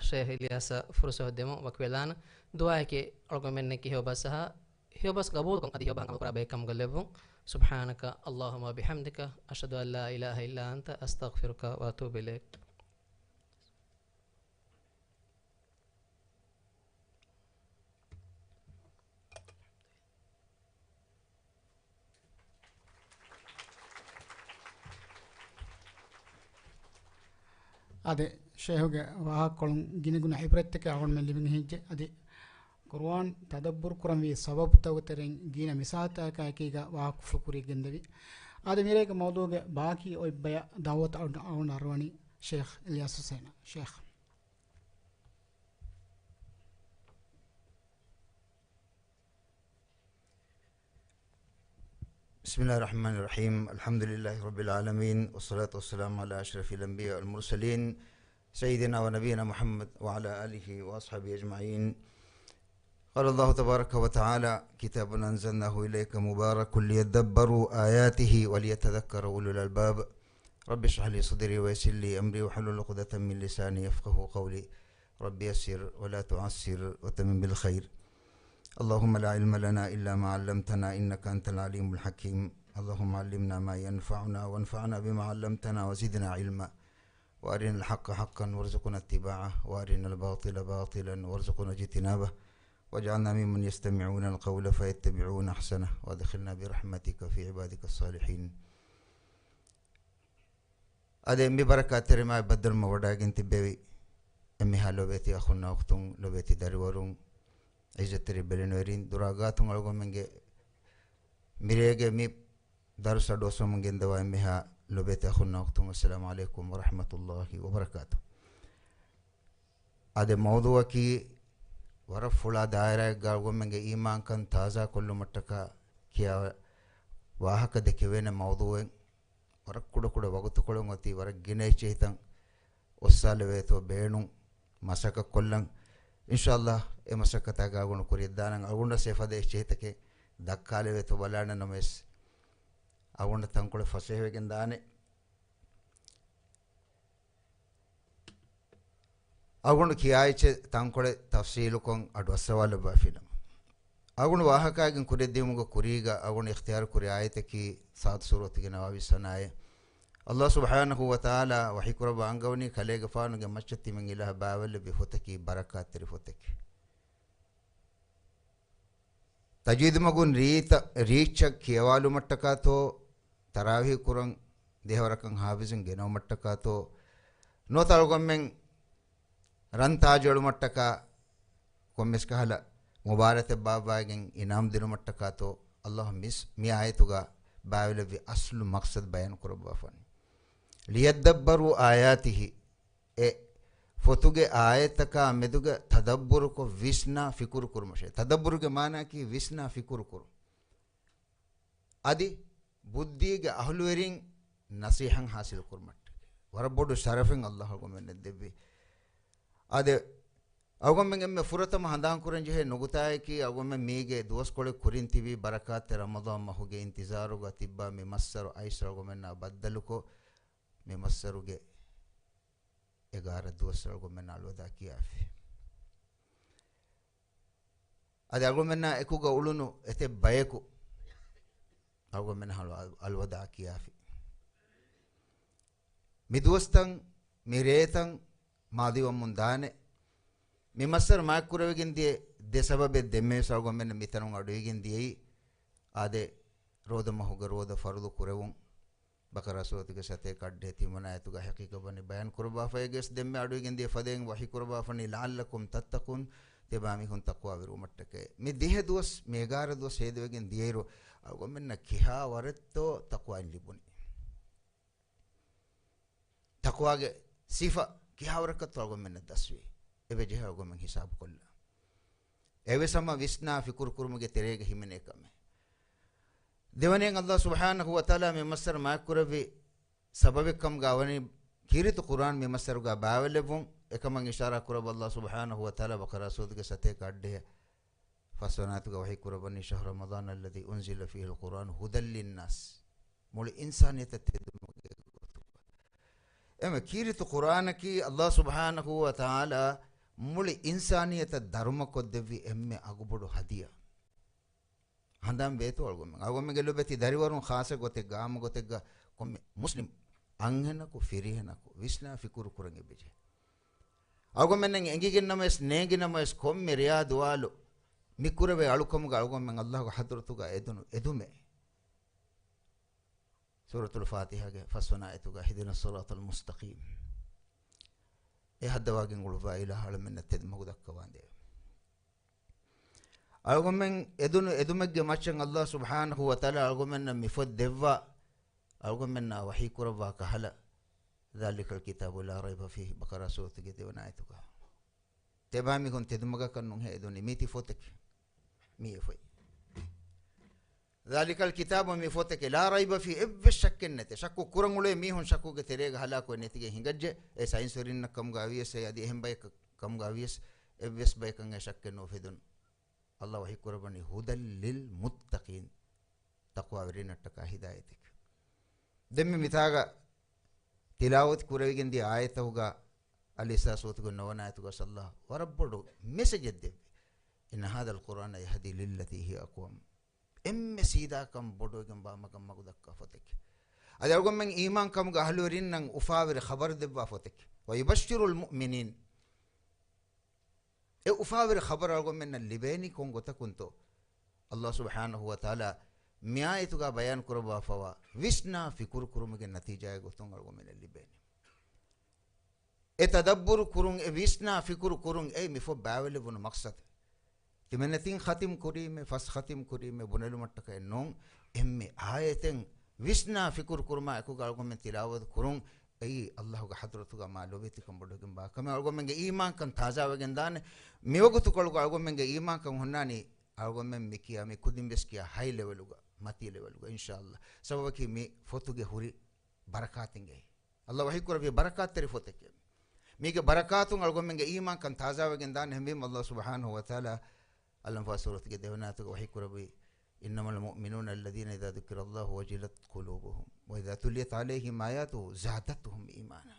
ޝޭޚް އިލްޔާސަށް ފުރުޞަތު ދެމުން ވަކިވެލާނަން. ދުޢާއަކީ އަޅުގަނޑުމެންނަކީ ހެޔޮބަސް އަހާ، ހެޔޮބަސް ޤަބޫލުކޮށް އަދި ހެޔޮބަހަށް ޢަމަލުކުރާ ބައެއް ކަމުގަ ލެއްވުން. سبحانك اللهم وبحمدك، أشهد أن لا إله إلا أنت، أستغفرك وأتوب إليك. އާދެ، ޝޭޚުގެ ވާހަކަކޮޅުން ގިނަގުނަ ޢިބްރަތްތަކެއް އަޅުގަނޑުމެން ލިބިގެން ހިންޖެ. އަދި ޤުރުއާން ތަދައްބުރު ކުރަންވީ ސަބަބުތަކުގެ ތެރެއިން ގިނަ މިސާލުތަކާއެކީގަ ވާހަކަފުޅު ކުރިއަށް ގެންދެވި. އާދެ، މިރޭގެ މައުޟޫޢުގެ ބާކީ އޮތް ބަޔަށް ދަޢުވަތު އަޅު-، އަޅުގަނޑު އަރުވަނީ ޝޭޚް އިލްޔާސް ޙުސައިނަށް. ޝޭޚް. بسم الله الرحمن الرحيم. الحمد لله رب العالمين، والصلاة والسلام على أشرف الأنبياء والمرسلين، سيدنا ونبينا محمد وعلى آله وأصحابه أجمعين. قال الله تبارك وتعالى: كتاب أنزلناه إليك مبارك ليدبروا آياته وليتذكر أولو الألباب. رب اشرح لي صدري ويسر لي أمري واحلل عقدة من لساني يفقهوا قولي. رب يسر ولا تعسر وتمم بالخير. اللهم لا علم لنا إلا ما علمتنا إنك أنت العليم الحكيم. اللهم علمنا ما ينفعنا وانفعنا بما علمتنا وزدنا علما. وأرنا الحق حقا وارزقنا اتباعه، وأرنا الباطل باطلا وارزقنا اجتنابه، واجعلنا ممن يستمعون القول فيتبعون أحسنه، وأدخلنا برحمتك في عبادك الصالحين. އަދި މި ބަރަކާތްތެރި މާތް ބައްދަލުމަށް ވަޑައިގެން ތިއްބެވި އެންމެހާ ލޮބޭތި އަޚުންނާ އުޚްތުން، ލޮބޭތި ދަރިވަރުން، ޢިއްޒަތްތެރި ބެލެނިވެރިން، ދުރާ ގާތުން އަޅުގަނޑުމެންގެ މިރޭގެ މި ދަރުސް އަޑުއައްސަމުން ގެންދަވާ އެންމެހާ ލޮބޭތި އަޚުންނާ އުޚްތުން، އައްސަލާމު ޢަލައިކުމް ވަރަޙްމަތުﷲި ވަބަރަކާތު. އާދެ، މައުޟޫޢަކީ ވަރަށް ފުޅާ ދާއިރާއެއްގަ އަޅުގަނޑުމެންގެ އީމާންކަން ތާޒާކޮށްލުމަށްޓަކާ ކިޔާ ވާހަކަ ދެކެވޭނެ މައުޟޫޢެއް. ވަރަށް ކުޑަކުޑަ ވަގުތުކޮޅުން އޮތީ ވަރަށް ގިނަ އެއްޗެހިތައް އޮއްސާލެވޭތޯ ބޭނުން މަސައްކަތްކޮށްލަން. އިންޝާﷲ އެ މަސައްކަތާ ގާގުނު ކުރިއަށްދާނަން. އަޅުގަނޑަށް އެފަދަ އެއްޗެހިތަކެއް ދައްކާލެވޭތޯ ބަލާނަން. ނަމަވެސް އަޅުގަނޑަށް ތަންކޮޅެއް ފަސޭހަވެގެން ދާނެ. އަޅުގަނޑު ކިޔާ އެއްޗެއް ތަންކޮޅެއް ތަފްސީލުކޮށް އަޑު އައްސަވާލައްވާފިނަމަ، އަޅުގަނޑު ވާހަކައިގެން ކުރިއަށްދިޔުމުގެ ކުރީގަ އަޅުގަނޑު އިޚްތިޔާރު ކުރި އާޔަތަކީ ސާދު ސޫރަތުގެ ނަވާވީސް އަނާޔަތް. ﷲ ސުބްޙާނަހޫ ވަތަޢާލާ ވަޙީކުރައްވާ އަންގަވަނީ ކަލޭގެފާނުގެ މައްޗަށް ތިމަން އިލާހަށް ބާވައިލެއްވި ފޮތަކީ ބަރަކާތްތެރި ފޮތެކޭ. ތަޖްވީދު މަގުން ރީތަ-، ރީއްޗަށް ކިޔަވާލުމަށްޓަކާތޯ، ތަރާވީހު ކުރަން ދިހަވަރަކަށް ހާފިޒުން ގެނައުމަށްޓަކާތޯ، ނުވަތަ އަޅުގަނޑުމެން ރަން ތާޖު އެޅުމަށްޓަކާ ކޮންމެސް ކަހަލަ މުބާރާތެއް ބާއްވައިގެން އިނާމް ދިނުމަށްޓަކާތޯ، ﷲ މިސް-، މި އާޔަތުގަ ބާވެލެއްވި އަސްލު މަޤްޞަދު ބަޔާން ކުރައްވާފަނީ. ލިޔައްދައްބަރޫ އާޔާތިހި، އެ ފޮތުގެ އާޔަތްތަކާ މެދުގަ ތަދައްބުރުކޮށް ވިސްނާ ފިކުރު ކުރުމަށޭ. ތަދައްބުރުގެ މާނައަކީ ވިސްނާ ފިކުރު ކުރުން. އަދި ބުއްދީގެ އަހުލުވެރިން ނަސީހަތް ހާސިލު ކުރުމަށްޓަކައި ވަރަށް ބޮޑު ޝަރަފެއް ﷲ އަޅުގަނޑުމެންނަށް ދެއްވި. އާދެ، އަޅުގަނޑުމެން އެންމެ ފުރަތަމަ ހަނދާން ކުރަން ޖެހޭ ނުކުތާއަކީ، އަޅުގަނޑުމެން މީގެ ދުވަސްކޮޅެއް ކުރިން ތިބީ ބަރަކާތްތެރި ރަމަޟާން މަހުގެ އިންތިޒާރުގަ ތިއްބާ މި މައްސަރު އައިސް އަޅުގަނޑުމެންނާ ބައްދަލުކޮށް، މި މައްސަރުގެ އެގާރަ ދުވަސް އަޅުގަނޑުމެންނަށް އަލްވަދާ ކިޔާފި. އަދި އަޅުގަނޑުމެންނާ އެކުގަ އުޅުނު އެތައް ބަޔަކު އަޅުގަނޑުމެންނަށް އަލް-، އަލްވަދާ ކިޔާފި. މި ދުވަސްތައް، މި ރޭތައް މާދީވަމުން ދާނެ. މި މައްސަރު މާތްކުރެވިގެން ދިޔަ ދެ ސަބަބެއް ދެންމެވެސް އަޅުގަނޑުމެންނަށް މިތަނުން އަޑުއިވިގެން ދިޔައީ، އާދެ، ރޯދަ މަހުގެ ރޯދަ ފަރުޟު ކުރެވުން. ބަޤަރާ ސޫރަތުގެ ސަތޭކަ އަށްޑިހަ ތިންވަނަ އާޔަތުގަ ހަޤީޤަތް ވަނީ ބަޔާން ކުރައްވާފައި ގެސް ދެންމެ އަޑުއިގެން ދިޔަ ފަދައިން ވަޙީ ކުރައްވާފަނީ لعلكم تتقون، ތިޔަބައިމީހުން ތަޤްވާވެރިވުމަށްޓަކައި. މި ދިހަ ދުވަސް، މި އެގާރަ ދުވަސް ހޭދަވެގެން ދިޔައިރު، އަޅުގަނޑުމެންނަށް ކިހާ ވަރެއްތޯ ތަޤްވާއިން ލިބުނީ. ތަޤްވާގެ ސިފަ ކިހާވަރަކަށްތޯ އަޅުގަނޑުމެންނަށް ދަސްވީ؟ އެބަޖެހޭ އަޅުގަނޑުމެން ހިސާބުކޮށްލާ. އެވެސް ހަމަ ވިސްނާ ފިކުރު ކުރުމުގެ ތެރޭގަ ހިމެނޭ ކަމެއް. ދެވަނައިން ﷲ ސުބްޙާނަހޫ ވަތަޢާލާ މި މައްސަރު މާތްކުރެއްވި ސަބަބެއްކަމުގަ ވަނީ ކީރިތި ޤުރްއާން މި މައްސަރުގަ ބާވެލެއްވުން. އެކަމަށް އިޝާރާ ކުރައްވަ ﷲ ސުބްޙާނަހޫ ވަތަޢާލާ ބަޤަރާ ސޫރަތުގެ ސަތޭކަ އަށްޑިހަ ފަސްވަނަ އާޔަތުގަ ވަޙީ ކުރައްވަނީ، شهر رمضان الذي أنزل فيه القرآن هدى للناس، މުޅި އިންސާނިއްޔަތަށް ތެދުމުގެ ގޮތުގަ. އެމެ ކީރިތި ޤުރްއާނަކީ ﷲ ސުބްޙާނަހޫ ވަތަޢާލާ މުޅި އިންސާނިއްޔަތަށް ދަރުމަކޮށްދެއްވި އެންމެ އަގުބޮޑު ހަދިޔާ. ހަނދާން ވޭތޯ އަޅުގަނޑުމެން؟ އަޅުގަނޑުމެންގެ ލޮބެތި ދަރިވަރުން ޚާއްޞަ ގޮތެއްގަ، އާއްމު ގޮތެއްގަ ކޮންމެ މުސްލިމް އަންހެނަކު ފިރިހެނަކު ވިސްނާ ފިކުރު ކުރަން އެބަޖެހޭ. އަޅުގަނޑުމެންނަށް އެނގިގެންނަމަވެސް ނޭނގިނަމަވެސް ކޮންމެ ރެޔާ ދުވާލު މި ކުރެވޭ އަޅުކަމުގަ އަޅުގަނޑުމެން ﷲގެ ޙަޟްރަތުގަ އެދުނު އެދުމެއް. ސޫރަތުލް ފާތިޙާގެ ފަސްވަނަ އާޔަތުގަ اهدنا الصراط المستقيم އެ ހައްދަވާގެން އުޅުއްވާ އިލާހު އަޅަމެންނަށް ތެދު މަގު ދައްކަވާނދޭވެ. އަޅުގަނޑުމެން އެދުނު އެދުމެއްގެ މައްޗަށް ﷲ ސުބްޙާނަހޫ ވަތަޢާލާ އަޅުގަނޑުމެންނަށް މި ފޮތް ދެއްވާ، އަޅުގަނޑުމެންނާ ވަޙީ ކުރައްވާ ކަހަލަ، ذلك الكتاب لا ريب فيه، ބަޤަރާ ސޫރަތުގެ ދެވަނަ އާޔަތުގަ. ތިޔަބައިމީހުން ތެދުމަގަކަށް ނޫންހޭ އެދުނީ، މީތި ފޮތެކޭ. މިއީ އެ ފޮތް. ذلك الكتاب، މި ފޮތެކޭ، لا ريب فيه، އެއްވެސް ޝައްކެއް ނެތޭ. ޝައްކު ކުރަން އުޅޭ މީހުން ޝައްކުގެ ތެރޭގަ ހަލާކުވެ ނެތިގެން ހިނގައްޖެ. އެ ސައިންސްވެރިންނަށް ކަމުގަ ވިޔަސް، އެ އަދި އެހެން ބަޔަކަށް ކަމުގަ ވިޔަސް، އެއްވެސް ބަޔަކަށް އެ ޝައްކެއް ނުއުފެދުނު. ﷲ ވަޙީ ކުރައްވަނީ هدى للمتقين، ތަޤްވާވެރިންނަށްޓަކާ ހިދާޔަތެކޭ. ދެންމެ މިތާގަ ތިލާވަތު ކުރެވިގެން ދިޔަ އާޔަތުގަ، އަލްއިސްރާ ސޫރަތުގެ ނުވަވަނަ އާޔަތުގަ ﷲ ވަރަށް ބޮޑު މެސެޖެއް ދެއްވި. إن هذا القرآن يهدي للتي هي أقوم. އެންމެ ސީދާކަން ބޮޑުވެގެންވާ މަގަށް މަގު ދައްކާ ފޮތެކޭ. އަދި އަޅުގަނޑުމެން އީމާންކަމުގެ އަހުލުވެރިންނަށް އުފާވެރި ޚަބަރު ދެއްވާ ފޮތެކޭ. ويبشر المؤمنين. އެ އުފާވެރި ޚަބަރު އަޅުގަނޑުމެންނަށް ލިބޭނީ ކޮން ގޮތަކުންތޯ؟ ﷲ ސުބްޙާނަހޫ ވަތަޢާލާ މިއާޔަތުގަ ބަޔާން ކުރައްވާފަވާ ވިސްނާ ފިކުރު ކުރުމުގެ ނަތީޖާއެއް ގޮތުން އަޅުގަނޑުމެންނަށް ލިބޭނީ. އެ ތަދައްބުރު ކުރުން، އެ ވިސްނާ ފިކުރު ކުރުން އެއީ މި ފޮތް ބާވެލެއްވުނު މަޤްޞަދު. ތިމަންނަ ތިން ޚަތިމް ކުރީމޭ، ފަސް ޚަތިމް ކުރީމޭ ބުނެލުމަށްޓަކައެއް ނޫން. އެންމެ އާޔަތެއް ވިސްނާ ފިކުރު ކުރުމާ އެކުގަ އަޅުގަނޑުމެން ތިލާވަތު ކުރުން އެއީ ﷲގެ ޙަޟްރަތުގަ މާ ލޯބިވެތިކަން ބޮޑުވެގެންވާ ކަމެއް. އަޅުގަނޑުމެންގެ އީމާންކަން ތާޒާވެގެން ދާނެ. މިވަގުތުކޮޅުގަ އަޅުގަނޑުމެންގެ އީމާންކަން ހުންނާނީ އަޅުގަނޑުމެން މި ކިޔާ މި ކުދިން ވެސް ކިޔާ ހައި ލެވެލުގަ، މަތީ ލެވެލުގަ، އިންޝާﷲ. ސަބަބަކީ މި ފޮތުގެ ހުރި ބަރަކާތެއްގައި. ﷲ ވަޙީކުރެއްވި ބަރަކާތްތެރި ފޮތެކޭ. މީގެ ބަރަކާތުން އަޅުގަނޑުމެންގެ އީމާންކަން ތާޒާވެގެން ދާނެ. އެހެންވީމަ ﷲ ސުބްޙާނަހޫ ވަތަޢާލާ އަލްއަންފާލް ސޫރަތުގެ ދެވަނަ އާޔަތުގަ ވަޙީކުރެއްވި، إنما المؤمنون الذين إذا ذكر الله وجلت قلوبهم وإذا تليت عليهم آياته زادتهم إيمانا.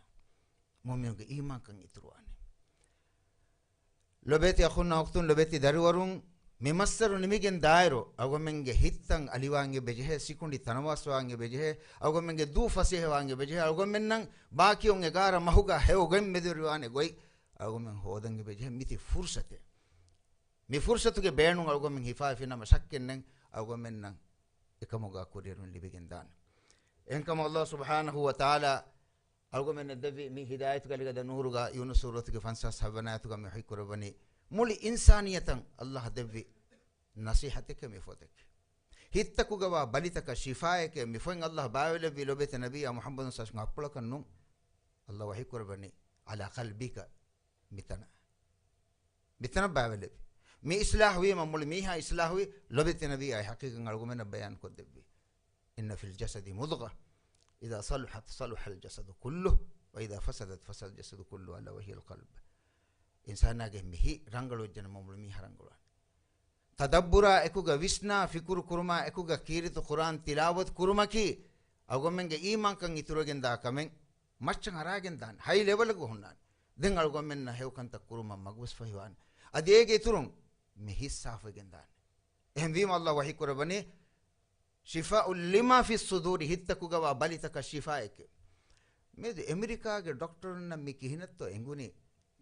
މުއުމިނުންގެ އީމާންކަން އިތުރުވާނެ. ލޮބޭތި އަޚުންނާ އުޚްތުން، ލޮބޭތި ދަރިވަރުން، މި މައްސަރު ނިމިގެން ދާއިރު، އަޅުގަނޑުމެންގެ ހިތްތައް އަލިވާން އެބަޖެހޭ، ސިކުނޑި ތަނަވަސްވާން އެބަޖެހޭ، އަޅުގަނޑުމެންގެ ދޫ ފަސޭހަވާން އެބަޖެހޭ، އަޅުގަނޑުމެންނަށް ބާކީވުން އެގާރަ މަހުގަ ހެޔޮ ގޮތް މެދުވެރިވާނެ ގޮތް އަޅުގަނޑުމެން ހޯދަން އެބަޖެހޭ. މިތި ފުރުޞަތެއް. މި ފުރުޞަތުގެ ބޭނުން އަޅުގަނޑުމެން ހިފާފިނަމަ ޝައްކެއްނެތް، އަޅުގަނޑުމެންނަށް އެކަމުގަ ކުރިއެރުން ލިބިގެން ދާނެ. އެހެންކަމުން ﷲ ސުބްޙާނަހޫ ވަތަޢާލާ އަޅުގަމެންނަށް ދެއްވި މި ހިދާޔަތުގެ އަލިގަދަ ނޫރުގަ ޔޫނުސް ސޫރަތުގެ ފަންސާސް ހަވަނަ އާޔަތުގަ މި ވަޙީކުރައްވަނީ މުޅި އިންސާނިއްޔަތަށް ﷲ ދެއްވި ނަޞީޙަތެކޭ މި ފޮތަކީ. ހިތްތަކުގަވާ ބަލިތަކަށް ޝިފާއެކޭ މި ފޮތް ﷲ ބާވައިލެއްވީ ލޮބެތި ނަބިއްޔާ މުޙައްމަދު ޞައްލަﷲު ޢަލައިހި ވަސައްލަމަ އަށްޕުޅަކަށް ނޫން. ﷲ ވަޙީކުރައްވަނީ على قلبك މިތަނަށް. މިތަނަށް ބާވައިލެއްވި. މި އިޞްލާޙު ވީމަ މުޅި މީހާ އިޞްލާޙުވި ލޮބެތި ނަބިއްޔާ އެ ޙަޤީޤަތް އަޅުގަމެންނަށް ބަޔާން ކޮށްދެއްވި. إن في الجسد مضغة إذا صلحت صلح الجسد كله وإذا فسدت فسد الجسد كله ألا وهي القلب. އިންސާނާގެ މި ހިތް ރަނގަޅުވެއްޖެނަމަ މުޅި މީހާ ރަނގަޅުވާނެ. ތަދައްބުރާ އެކުގަ ވިސްނާ ފިކުރު ކުރުމާ އެކުގަ ކީރިތި ޤުރްއާން ތިލާވަތު ކުރުމަކީ އަޅުގަމެންގެ އީމާންކަން އިތުރުވެގެން ދާ ކަމެއް. މައްޗަށް އަރާގެން ދާނެ. ހައި ލެވަލްގަ ހުންނާނެ. ދެން އަޅުގަމެންނަށް ހެޔޮކަންތައް ކުރުމަށް މަގުވެސް ފަހިވާނެ. އަދި އޭގެ އިތުރުން މި ހިތް ސާފުވެގެން ދާނެ. އެހެންވީމަ ﷲ ވަޙީކުރައްވަނީ شفاء لما في الصدور ހިތްތަކުގަވާ ބަލިތަކަށް ޝިފާއެކޭ. މިއަދު އެމެރިކާގެ ޑޮކްޓަރުންނަށް މި ކިހިނެއްތޯ އެނގުނީ؟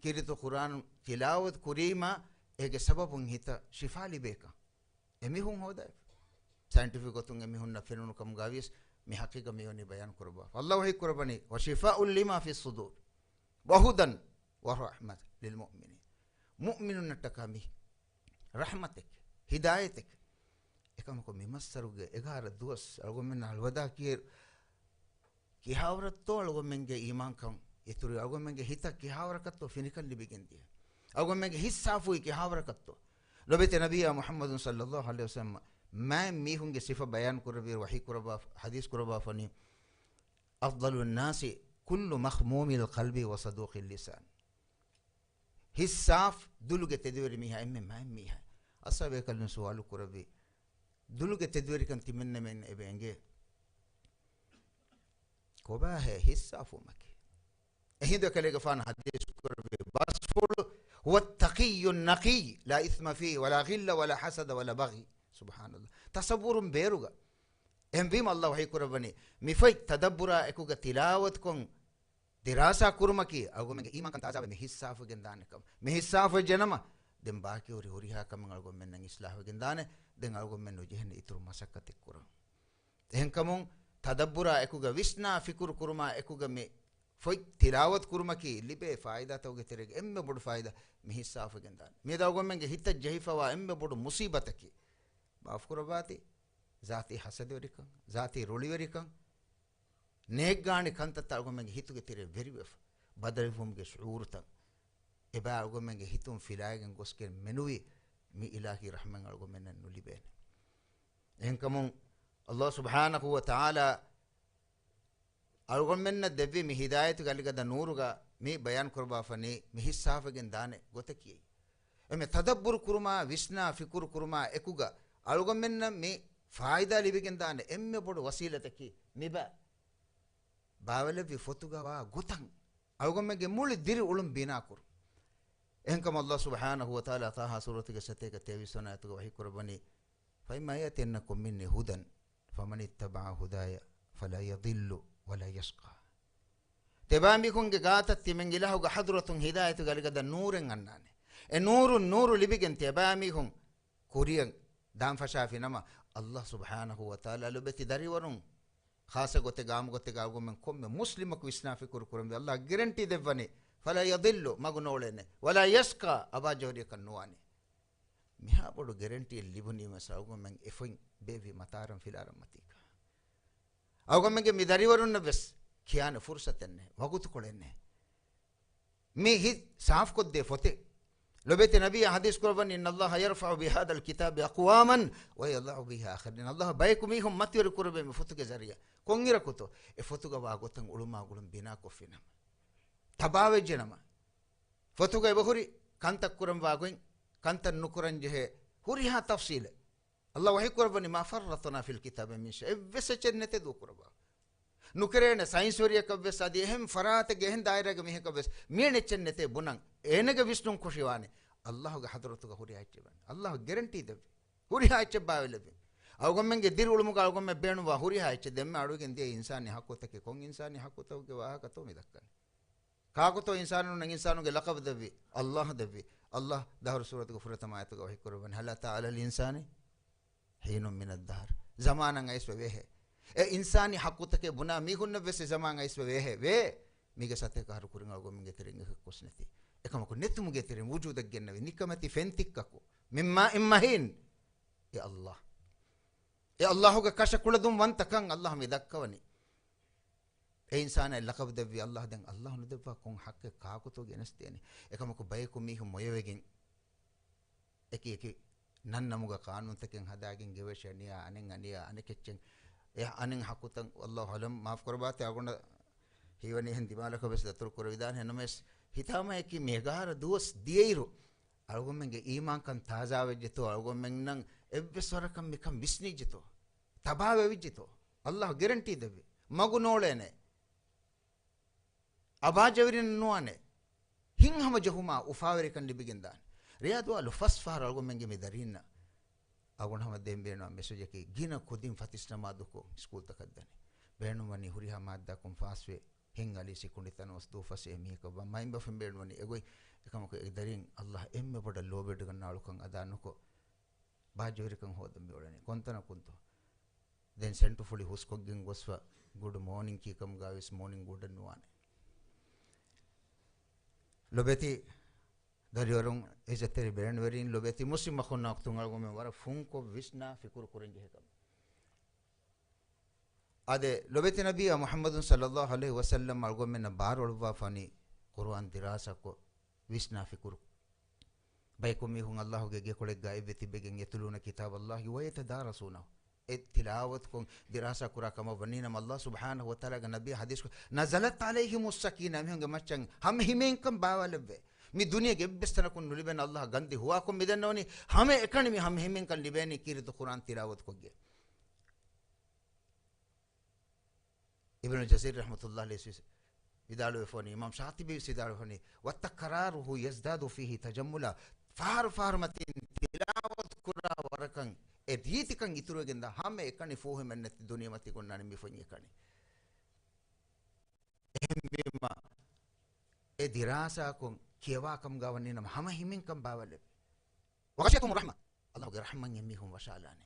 ކީރިތި ޤުރްއާން ތިލާވަތު ކުރީމަ އޭގެ ސަބަބުން ހިތަށް ޝިފާ ލިބޭކަން. އެމީހުން ހޯދާ. ސައިންޓިފިކް ގޮތުން އެމީހުންނަށް ފެނުނު ކަމުގަ ވިޔަސް މި ޙަޤީޤަތް މިވަނީ ބަޔާން ކުރައްވާފަ. ﷲ ވަޙީ ކުރައްވަނީ، وشفاء لما في الصدور وهدى ورحمة للمؤمنين. މުއުމިނުންނަށްޓަކާ މި ރަޙްމަތެކެ، ހިދާޔަތެކެ. އެކަމަކު މި މައްސަރުގެ އެގާރަ ދުވަސް އަޅުގަނޑުމެން އަލްވަދާ ކިޔޭ ކިހާވަރަށްތޯ އަޅުގަނޑުމެންގެ އީމާންކަން އިތުރު، އަޅުގަނޑުމެންގެ ހިތަށް ކިހާވަރަކަށްތޯ ފިނިކަން ލިބިގެން ދިޔަ، އަޅުގަނޑުމެންގެ ހިތް ސާފުވީ ކިހާވަރަކަށްތޯ. ލޮބެތި ނަބިއްޔާ މުޙައްމަދު ޞައްލަﷲު ޢަލައިހި ވަސައްލަމަ މާތް މީހުންގެ ސިފަ ބަޔާން ކުރެއްވިއިރު ވަޙީ ކުރައްވާ، ޙަދީޘް ކުރައްވާފަނީ، أفضل الناس كل مخموم القلب وصدوق اللسان. ހިތް ސާފު، ދުލުގެ ތެދުވެރި މީހާ އެންމެ މާތް މީހާ. އަޞްޙާބު ބޭކަލުން ސުވާލު ކުރެއްވި، ދުލުގެ ތެދުވެރިކަން ތިމަންނަމެން އެބަ އެނގޭ؟ ކޮބާހޭ ހިތް ސާފުވުމަކީ؟ އެހިނދު އެކަލޭގެފާނު ޙަދީޘް ކުރެއްވި ބަސްފުޅު، هو التقي النقي لا إثم فيه ولا غل ولا حسد ولا بغي. ސުބްޙާނަﷲ. ތަޞައްވުރުން ބޭރުގަ. އެހެންވީމަ ﷲ ވަޙީ ކުރައްވަނީ، މި ފޮތް ތަދައްބުރާ އެކުގަ ތިލާވަތުކޮށް، ދިރާސާ ކުރުމަކީ، އަޅުގަނޑުމެންގެ އީމާންކަން ތާޒާވެ މި ހިތް ސާފުވެގެން ދާނެ ކަމަށް. މި ހިތް ސާފުވެއްޖެނަމަ، ދެން ބާކީ ހުރި ހުރިހާ ކަމެއް އަޅުގަނޑުމެންނަށް އިޞްލާޙުވެގެން ދާނެ. ދެން އަޅުގަނޑުމެން ނުޖެހޭނެ އިތުރު މަސައްކަތެއް ކުރަން. އެހެންކަމުން، ތަދައްބުރާ އެކުގަ ވިސްނާ ފިކުރު ކުރުމާ އެކުގަ މި ފޮތް ތިލާވަތު ކުރުމަކީ ލިބޭ ފާއިދާތަކުގެ ތެރޭގަ އެންމެ ބޮޑު ފާއިދާ މި ހިތް ސާފުވެގެން ދާނެ. މިއަދު އަޅުގަނޑުމެންގެ ހިތަށް ޖެހިފަވާ އެންމެ ބޮޑު މުޞީބަތަކީ، މާފު ކުރައްވާތި، ޒާތީ ޙަސަދަވެރިކަން، ޒާތީ ރުޅިވެރިކަން، ނޭއްގާނި ކަންތައްތައް އަޅުގަނޑުމެންގެ ހިތުގެ ތެރޭ ވެރިވެފަ، ބަދަލުވުމުގެ ޝުޢޫރުތައް އެބަ އަޅުގަނޑުމެންގެ ހިތުން ފިލާއިގެން ގޮސްގެން މެނުވީ މި އިލާހީ ރަޙްމަތް އަޅުގަނޑުމެންނަށް ނުލިބޭނެ. އެހެންކަމުން ﷲ ސުބްޙާނަހޫ ވަތަޢާލާ އަޅުގަނޑުމެންނަށް ދެއްވި މި ހިދާޔަތުގެ އަލިގަދަ ނޫރުގަ މި ބަޔާން ކުރައްވާފަނީ މި ހިތް ސާފުވެގެން ދާނެ ގޮތަކީ. އެމެ ތަދައްބުރު ކުރުމާ، ވިސްނާ ފިކުރު ކުރުމާ އެކުގަ އަޅުގަނޑުމެންނަށް މި ފާއިދާ ލިބިގެން ދާނެ އެންމެ ބޮޑު ވަސީލަތަކީ މިބަ ބާވައިލެއްވި ފޮތުގަ ވާ ގޮތަށް އަޅުގަނޑުމެންގެ މުޅި ދިރި އުޅުން ބިނާ ކުރުން. އެހެންކަމުން ﷲ ސުބްޙާނަހޫ ވަތަޢާލާ ޠާހާ ސޫރަތުގެ ސަތޭކަ ތޭވީސް ވަނަ އާޔަތުގަ ވަޙީ ކުރައްވަނީ، فإما يأتينكم مني هدى فمن اتبع هداي فلا يضل ولا يشقى. ތިޔަބައިމީހުންގެ ގާތަށް ތިމަން އިލާހުގެ ޙަޟްރަތުން ހިދާޔަތުގެ އަލިގަދަ ނޫރެއް އަންނާނެ. އެ ނޫރުން ނޫރު ލިބިގެން ތިޔަބައިމީހުން ކުރިއަށް ދާން ފަށާފި ނަމަ، ﷲ ސުބްޙާނަހޫ ވަތަޢާލާ ލޮބެތި ދަރިވަރުން، ޚާއްޞަ ގޮތެއްގަ ޢާއްމު ގޮތެއްގަ އަޅުގަނޑުމެން ކޮންމެ މުސްލިމަކު ވިސްނާ ފިކުރު ކުރަންވީ، ﷲ ގެރެންޓީ ދެއްވަނީ، فلا يضل މަގު ނޯޅޭނެ، ولا يشقى އަބާ ޖޯރިއަކަށް ނުވާނެ. މިހާ ބޮޑު ގެރެންޓީއެއް ލިބުނީމަސް އަޅުގަނޑުމެން އެފޮތް ބޭއްވި މަތާރަން ފިލާރަން މަތީގަ. އަޅުގަނޑުމެންގެ މި ދަރިވަރުންނަށް ވެސް ކިޔާނެ ފުރުޞަތެއް ނެތް، ވަގުތުކޮޅެއް ނެތް. މި ހިތް ސާފުކޮށްދޭ ފޮތެއް. ލޮބެތި ނަބިއްޔާ ޙަދީޘް ކުރައްވަނީ، إن الله يرفع بهذا الكتاب أقواما ويضع به آخرين. ﷲ ބަޔަކު މީހުން މަތިވެރި ކުރެވޭ މި ފޮތުގެ ޒަރީޢާ. ކޮންއިރަކުތޯ؟ އެ ފޮތުގަ ވާ ގޮތަށް އުޅުމާ ގުޅުން ބިނާކޮށްފިނަމަ. ތަބާވެއްޖެނަމަ. ފޮތުގަ އެބަހުރި ކަންތައް ކުރަންވާ ގޮތް، ކަންތައް ނުކުރަންޖެހޭ ހުރިހާ ތަފްޞީލެއް. ﷲ ވަޙީ ކުރައްވަނީ، ما فرطنا في الكتاب من شيء. އެއްވެސް އެއްޗެއް ނެތޭ ދޫކުރައްވާ. ނުކެރޭނެ ސައިންސްވެރިޔަކަށްވެސް، އަދި އެހެން ފަރާތެއްގެ އެހެން ދާއިރާގެ މީހަކަށްވެސް މިއެން އެއްޗެއް ނެތޭ ބުނަން. އޭނަގެ ވިސްނުން ކުށިވާނެ. ﷲގެ ޙަޟްރަތުގަ ހުރިހާ އެއްޗެއް ވާނެ. ﷲ ގެރެންޓީ ދެއްވި. ހުރިހާ އެއްޗެއް ބާވައިލެއްވި. އަޅުގަނޑުމެންގެ ދިރިއުޅުމުގަ އަޅުގަނޑުމެން ބޭނުންވާ ހުރިހާ އެއްޗެއް ދެންމެ އަޑުއިގެން ދިޔަ އިންސާނީ ޙައްޤުތަކެއް ކޮން އިންސާނީ ޙައްޤުތަކުގެ ވާހަކަތޯ މި ދައްކަނީ. ކާކުތޯ އިންސާނުންނަށް އިންސާނުގެ ލަޤަބު ދެއްވި؟ ﷲ ދެއްވި. ﷲ ދަހަރު ސޫރަތުގެ ފުރަތަމަ އާޔަތުގަ ވަޙީ ކުރައްވަނީ، هل أتى على الإنسان حين من الدهر. ޒަމާނަށް އައިސް ވެވޭހޭ. އެ އިންސާނީ ޙައްޤުތަކެއް ބުނާ މީހުންނަށް ވެސް އެ ޒަމާން އައިސް ވެ ވޭހެއް ވޭ. މީގެ ސަތޭކަ އަހަރު ކުރިން އަޅުގަނޑުމެންގެ ތެރެއިން އެކަކު ވެސް ނެތި. އެކަމަކު ނެތުމުގެ ތެރެއިން ވުޖޫދަށް ގެންނެވި ނިކަމެތި ފެންތިއްކަކު. މިން މާއިން މަހީން. އެ ﷲ. އެ ﷲ ގެ ކަށަ ކުޅަދުން ވަންތަކަން ﷲ މި ދައްކަވަނީ. އެ އިންސާނާއަށް ލަޤަބު ދެއްވި ﷲ ދެން ﷲ ނުދެއްވާ ކޮން ޙައްޤެއް ކާކުތޯ ގެނެސްދޭނީ؟ އެކަމަކު ބަޔަކު މީހުން މޮޔަވެގެން އެކި އެކި ނަންނަމުގަ ޤާނޫނުތަކެއް ހަދާގެން ގެވެށި އަނިޔާ އަނެއް އަނިޔާ އަނެކެއްޗެއް އެ އަނެއް ޙައްޤުތައް ﷲ އަޢްލަމް މާފު ކުރައްވާތި އަޅުގަނޑަށް ހީވަނީ އެހެން ދިމާލަކަށް ވެސް ދަތުރު ކުރެވިދާނެ. ނަމަވެސް ހިތާމަޔަކީ މި އެގާރަ ދުވަސް ދިޔައިރު އަޅުގަނޑުމެންގެ އީމާންކަން ތާޒާވެއްޖެތޯ، އަޅުގަނޑުމެންނަށް އެއްވެސް ވަރަކަށް މިކަން ވިސްނިއްޖެތޯ، ތަބާވެވިއްޖެތޯ، ﷲ ގެރެންޓީ ދެއްވި މަގު ނޯޅޭނެ. އަބާޖެވެރިން ނުވާނެ. ހިތްހަމަޖެހުމާ އުފާވެރިކަން ލިބިގެންދާނެ. ރެޔާ ދުވާލު ފަސް ފަހަރު އަޅުގަނޑުމެންގެ މި ދަރީންނަށް އަޅުގަނޑު ހަމަ ދޭން ބޭނުން މެސެޖަކީ، ގިނަ ކުދިން ފަތިސް ނަމާދުކޮށް ސްކޫލްތަކަށް ދަނީ. ބޭނުންވަނީ ހުރިހާ މާއްދާކުން ފާސްވެ، ހިތް އަލި ސިކުނޑި ތަނަވަސް ދޫ ފަސް އެ މީހަކަށް ވާ މައިންބަފައިން ބޭނުންވަނީ އެގޮތް. އެކަމަކު އެ ދަރީން ﷲ އެންމެ ބޮޑަށް ލޯބިވެޑިގަންނަވާ އަޅުކަން އަދާ ނުކޮށް، ބާއްޖަވެރިކަން ހޯދަން މިއުޅެނީ. ކޮންތަނަކުންތޯ؟ ދެން ސެންޓުފުޅި ހުސްކޮށްގެން ގޮސްފަ ގުޑް މޯނިން ކީކަމުގަ ވެސް މޯނިން ގުޑަށް ނުވާނެ. ލޮބެތި ދަރިވަރުން، އިއްޒަތްތެރި ބޭނުންވެރިން، ލޮބެތި މުސްލިމް އަޚުންނާ އުޚްތުން، އަޅުގަނޑުމެން ވަރަށް ފުންކޮށް ވިސްނާ ފިކުރު ކުރަން ޖެހޭ ކަމެއް. އާދެ، ލޮބެތި ނަބިއްޔާ މުޙައްމަދު ޞައްލައްލާހު ޢަލައިހި ވަސައްލަމް އަޅުގަނޑުމެންނަށް ބާރުއަޅުއްވާފަނީ ޤުރުއާން ދިރާސާކޮށް ވިސްނާ ފިކުރު. ބަޔަކު މީހުން ﷲގެ ގެކޮޅެއްގަ އެއްވެ ތިބެގެން، يتلون كتاب الله ويتدارسونه، އެ ތިލާވަތުކޮށް ދިރާސާ ކުރާ ކަމަށް ވަނީ ނަމަ، ﷲ ސުބްޙާނަހު ވަތަޢާލާގެ ނަބީ ޙަދީޘް ކުރައްވާ، نزلت عليهم السكينة، މީހުންގެ މައްޗަށް ހަމަ ހިމޭންކަން ބާވާލެއްވޭ. މި ދުނިޔޭގެ އެއްވެސް ތަނަކުން ނުލިބޭނެ ﷲ ގަންދި ހުވާކޮށް މިދަންނަވަނީ ހަމަ އެކަނި މި ހަމަ ހިމޭންކަން ލިބޭނީ ކީރިތި ޤުރުއާން ތިލާވަތުކޮށްގެން. އިބްނު ޖަޒްރީ ރަޙްމަތުﷲ ޢަލައިހި ވިދާޅުވެފަވަނީ، އިމާމް ޝާޠިބީ ވެސް ވިދާޅުވެފަވަނީ، وتكراره يزداد فيه تجملا، ފަހަރު ފަހަރު މަތިން ތިލާވަތު ކުރާ ވަރަކަށް އެ ރީތިކަން އިތުރުވެގެންދާ ހަމަ އެކަނި ފޫހިމެއްނެތި ދުނިޔެމަތީގަ އޮންނާނެ މި ފޮތް އެކަނި. އެހެންވީމަ، އެ ދިރާސާކޮށް ކިޔަވާ ކަމުގަ ވަނީ ނަމަ ހަމަ ހިމޭންކަން ބާވާލެއްވޭ. وغشيتهم الرحمة، ﷲގެ ރަޙްމަތް އެމީހުން ވަށާލާނެ.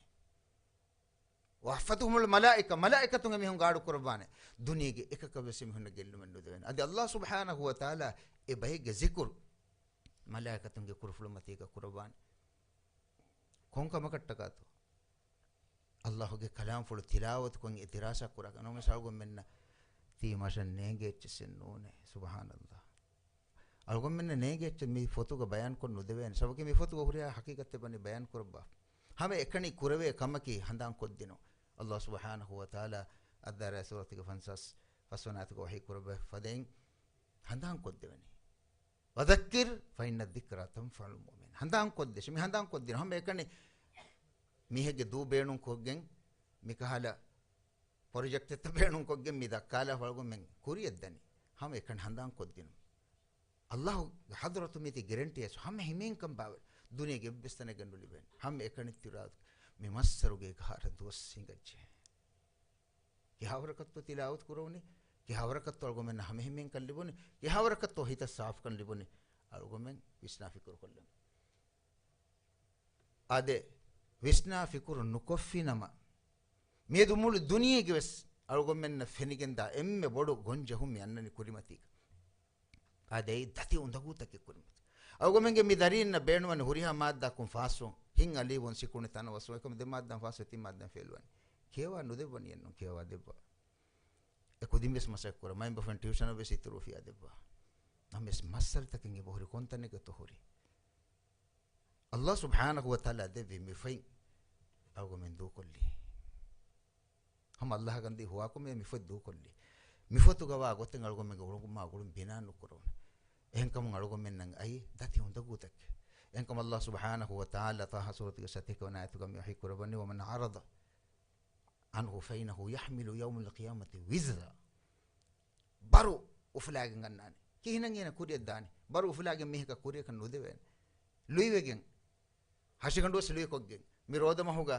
وحفتهم الملائكة، މަލާއިކަތުން އެމީހުން ގާޑު ކުރައްވާނެ. ދުނިޔޭގެ އެކަކަށް ވެސް އެމީހުންނަށް ގެއްލުމެއް ނުދެވޭނެ. އަދި ﷲ ސުބްޙާނަހު ވަތަޢާލާ އެ ބައެއްގެ ޒިކުރު މަލާއިކަތުންގެ ކުރުފުޅުމަތީގަ ކުރައްވާނެ. ކޮން ކަމަކަށްޓަކާތޯ؟ ﷲގެ ކަލާމްފުޅު ތިލާވަތުކޮށް އެ ދިރާސާ ކުރާ ނަމަވެސް އަޅުގަނޑުމެންނަށް ތީ މަށަށް ނޭނގޭ އެއްޗެއްސެއް ނޫނޭ. ސުބްޙާނަﷲ. އަޅުގަނޑުމެންނަށް ނޭނގޭ އެއްޗެއް މި ފޮތުގަ ބަޔާންކޮށް ނުދެވޭނެ. ސަބަބަކީ މި ފޮތުގަ ހުރިހާ ޙަޤީޤަތެއް ވަނީ ބަޔާން ކުރައްވާފަ. ހަމަ އެކަނި ކުރެވޭ ކަމަކީ ހަނދާން ކޮށްދިނުން. ﷲ ސުބްޙާނަހު ވަތަޢާލާ އައްދާރިޔާތް ސޫރަތުގެ ފަންސާސް ފަސްވަނަ އާޔަތުގަ ވަޙީ ކުރެއްވި ފަދައިން ހަނދާން ކޮށްދެވެނީ. وذكر فإن الذكرى تنفع المؤمنين. ހަނދާން ކޮށްދޭށޭ. މި ހަނދާން ކޮށްދިނުން. ހަމަ އެކަނި މީހެއްގެ ދޫ ބޭނުން ކޮށްގެން މިކަހަލަ ޕްރޮޖެކްޓްތައް ބޭނުންކޮށްގެން މި ދައްކާލާފަ އަޅުގަނޑުމެން ކުރިޔަށް ދަނީ. ހަމަ އެކަނި ހަނދާން ކޮށްދިނުން. ﷲގެ ޙަޟްރަތު މީތި ގެރެންޓީ އެސް ހަމަ ހިމޭންކަން ބާވެ. ދުނިޔޭގެ އެއްވެސް ތަނެއްގަ ނުލިބޭނެ. ހަމަ އެކަނި ތިރާ މި މައްސަރުގެ އެގާރަ ދުވަސް ހިނގައްޖެ. ކިހާވަރަކަށްތޯ ތިލާވަތު ކުރެވުނީ؟ ކިހާވަރަކަށްތޯ އަޅުގަނޑުމެންނަށް ހަމަ ހިމޭންކަން ލިބުނީ؟ ކިހާވަރަކަށްތޯ ހިތަށް ސާފުކަން ލިބުނީ؟ އަޅުގަނޑުމެން ވިސްނާ ފިކުރުކޮށްލަން. އާދެ، ވިސްނާ ފިކުރު ނުކޮށްފިނަމަ، މިއަދު މުޅި ދުނިޔޭގެ ވެސް އަޅުގަނޑުމެންނަށް ފެނިގެންދާ އެންމެ ބޮޑު ގޮންޖެހުން މި އަންނަނީ ކުރިމަތީގަ. އާދެ، އެއީ ދަތި އުނދަގޫތަކެއް ކުރިމަތީ. އަޅުގަނޑުމެންގެ މި ދަރީންނަށް ބޭނުންވަނީ ހުރިހާ މާއްދާކުން ފާސްވުން، ހިތް އަލިވުން، ސިކުނޑި ތަނަވަސްވުން، އެކަމު ދެ މާއްދާ ފާސްވެ ތިން މާއްދާ ފެއިލްވަނީ. ކިޔަވާ ނުދެއްވަނީ އެއްނު، ކިޔަވާ ދެއްވާ. އެ ކުދިން ވެސް މަސައްކަތް ކުރަން. މައިންބަފައިން ޓިއުޝަނަށް ވެސް އިތުރު އުފިއްޔާ ދެއްވާ. ނަމަވެސް މައްސަލަތަކެއް އެބަހުރި ކޮންތަނެއްގަތޯ ހުރީ؟ ﷲ ސުބްޙާނަހު ވަތަޢާލާ ދެއްވި މި ފޮތް އަޅުގަނޑުމެން ދޫކޮށްލީ. ހަމަ ﷲ ގަންދީ ހުވާކޮށް މި ފޮތް ދޫކޮށްލީ. މި ފޮތުގަ ވާ ގޮތެއް އަޅުގަނޑުމެންގެ އުޅުނގުމާ ގުޅުން ބިނާ ނުކުރެވުނު. އެހެންކަމުން އަޅުގަނޑުމެންނަށް އައީ ދަތި އުނދަގޫތަކެއް. އެހެންކަމުން ﷲ ސުބްޙާނަހު ވަތަޢާލާ ޠާހާ ސޫރަތުގެ ސަތޭކަ ވަނަ އާޔަތުގަ މި ވަޙީ ކުރައްވަނީ، ومن أعرض عنه فإنه يحمل يوم القيامة وزرا. ބަރު އުފުލާގެން އަންނާނެ. ކިހިނެއް އޭނަ ކުރިޔަށް ދާނީ؟ ބަރު އުފުލާގެން މީހަކަށް ކުރިޔަކަށް ނުދެވޭނެ. ލުއިވެގެން، ހަށިގަނޑު ވެސް ލުއިކޮށްގެން. މި ރޯދަމަހުގަ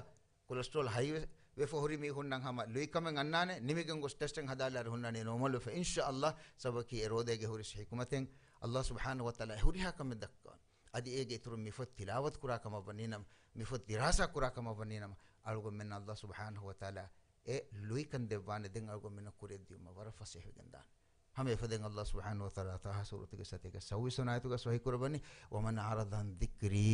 ކޮލެސްޓްރޯލް ހައި ވެ-، ވެފަ ހުރި މީހުންނަށް ހަމަ ލުއިކަމެއް އަންނާނެ، ނިމިގެން ގޮސް ޓެސްޓެއް ހަދާލާރި ހުންނާނީ ނޯމަލް ވެފަ. އިންޝާﷲ، ސަބަބަކީ އެ ރޯދައިގެ ހުރި ޙިކުމަތެއް ﷲ ސުބްޙާނަހު ވަތަޢާލާ ހުރިހާ ކަމެއް ދައްކަވަން. އަދި އޭގެ އިތުރުން މި ފޮތް ތިލާވަތު ކުރާ ކަމަށް ވަނީ ނަމަ، މި ފޮތް ދިރާސާ ކުރާ ކަމަށް ވަނީ ނަމަ، އަޅުގަނޑުމެންނަށް ﷲ ސުބްޙާނަހު ވަތަޢާލާ އެ ލުއިކަން ދެއްވާނެ. ދެން އަޅުގަނޑުމެންނަށް ކުރިއަށް ދިޔުމަށް ވަރަށް ފަސޭހަވެގެން ދާނެ. ހަމަ އެފަދައިން އައްލާހު ސުބްޙާނަހޫ ވަތަޢާލާ ޠާހާ ސޫރަތުގެ ސަތޭކަ ސައްބީސް ވަނަ އާޔަތުގަ ވަޙީ ކުރައްވަނީ، "وَمَنْ أَعْرَضَ عَنْ ذِكْرِي."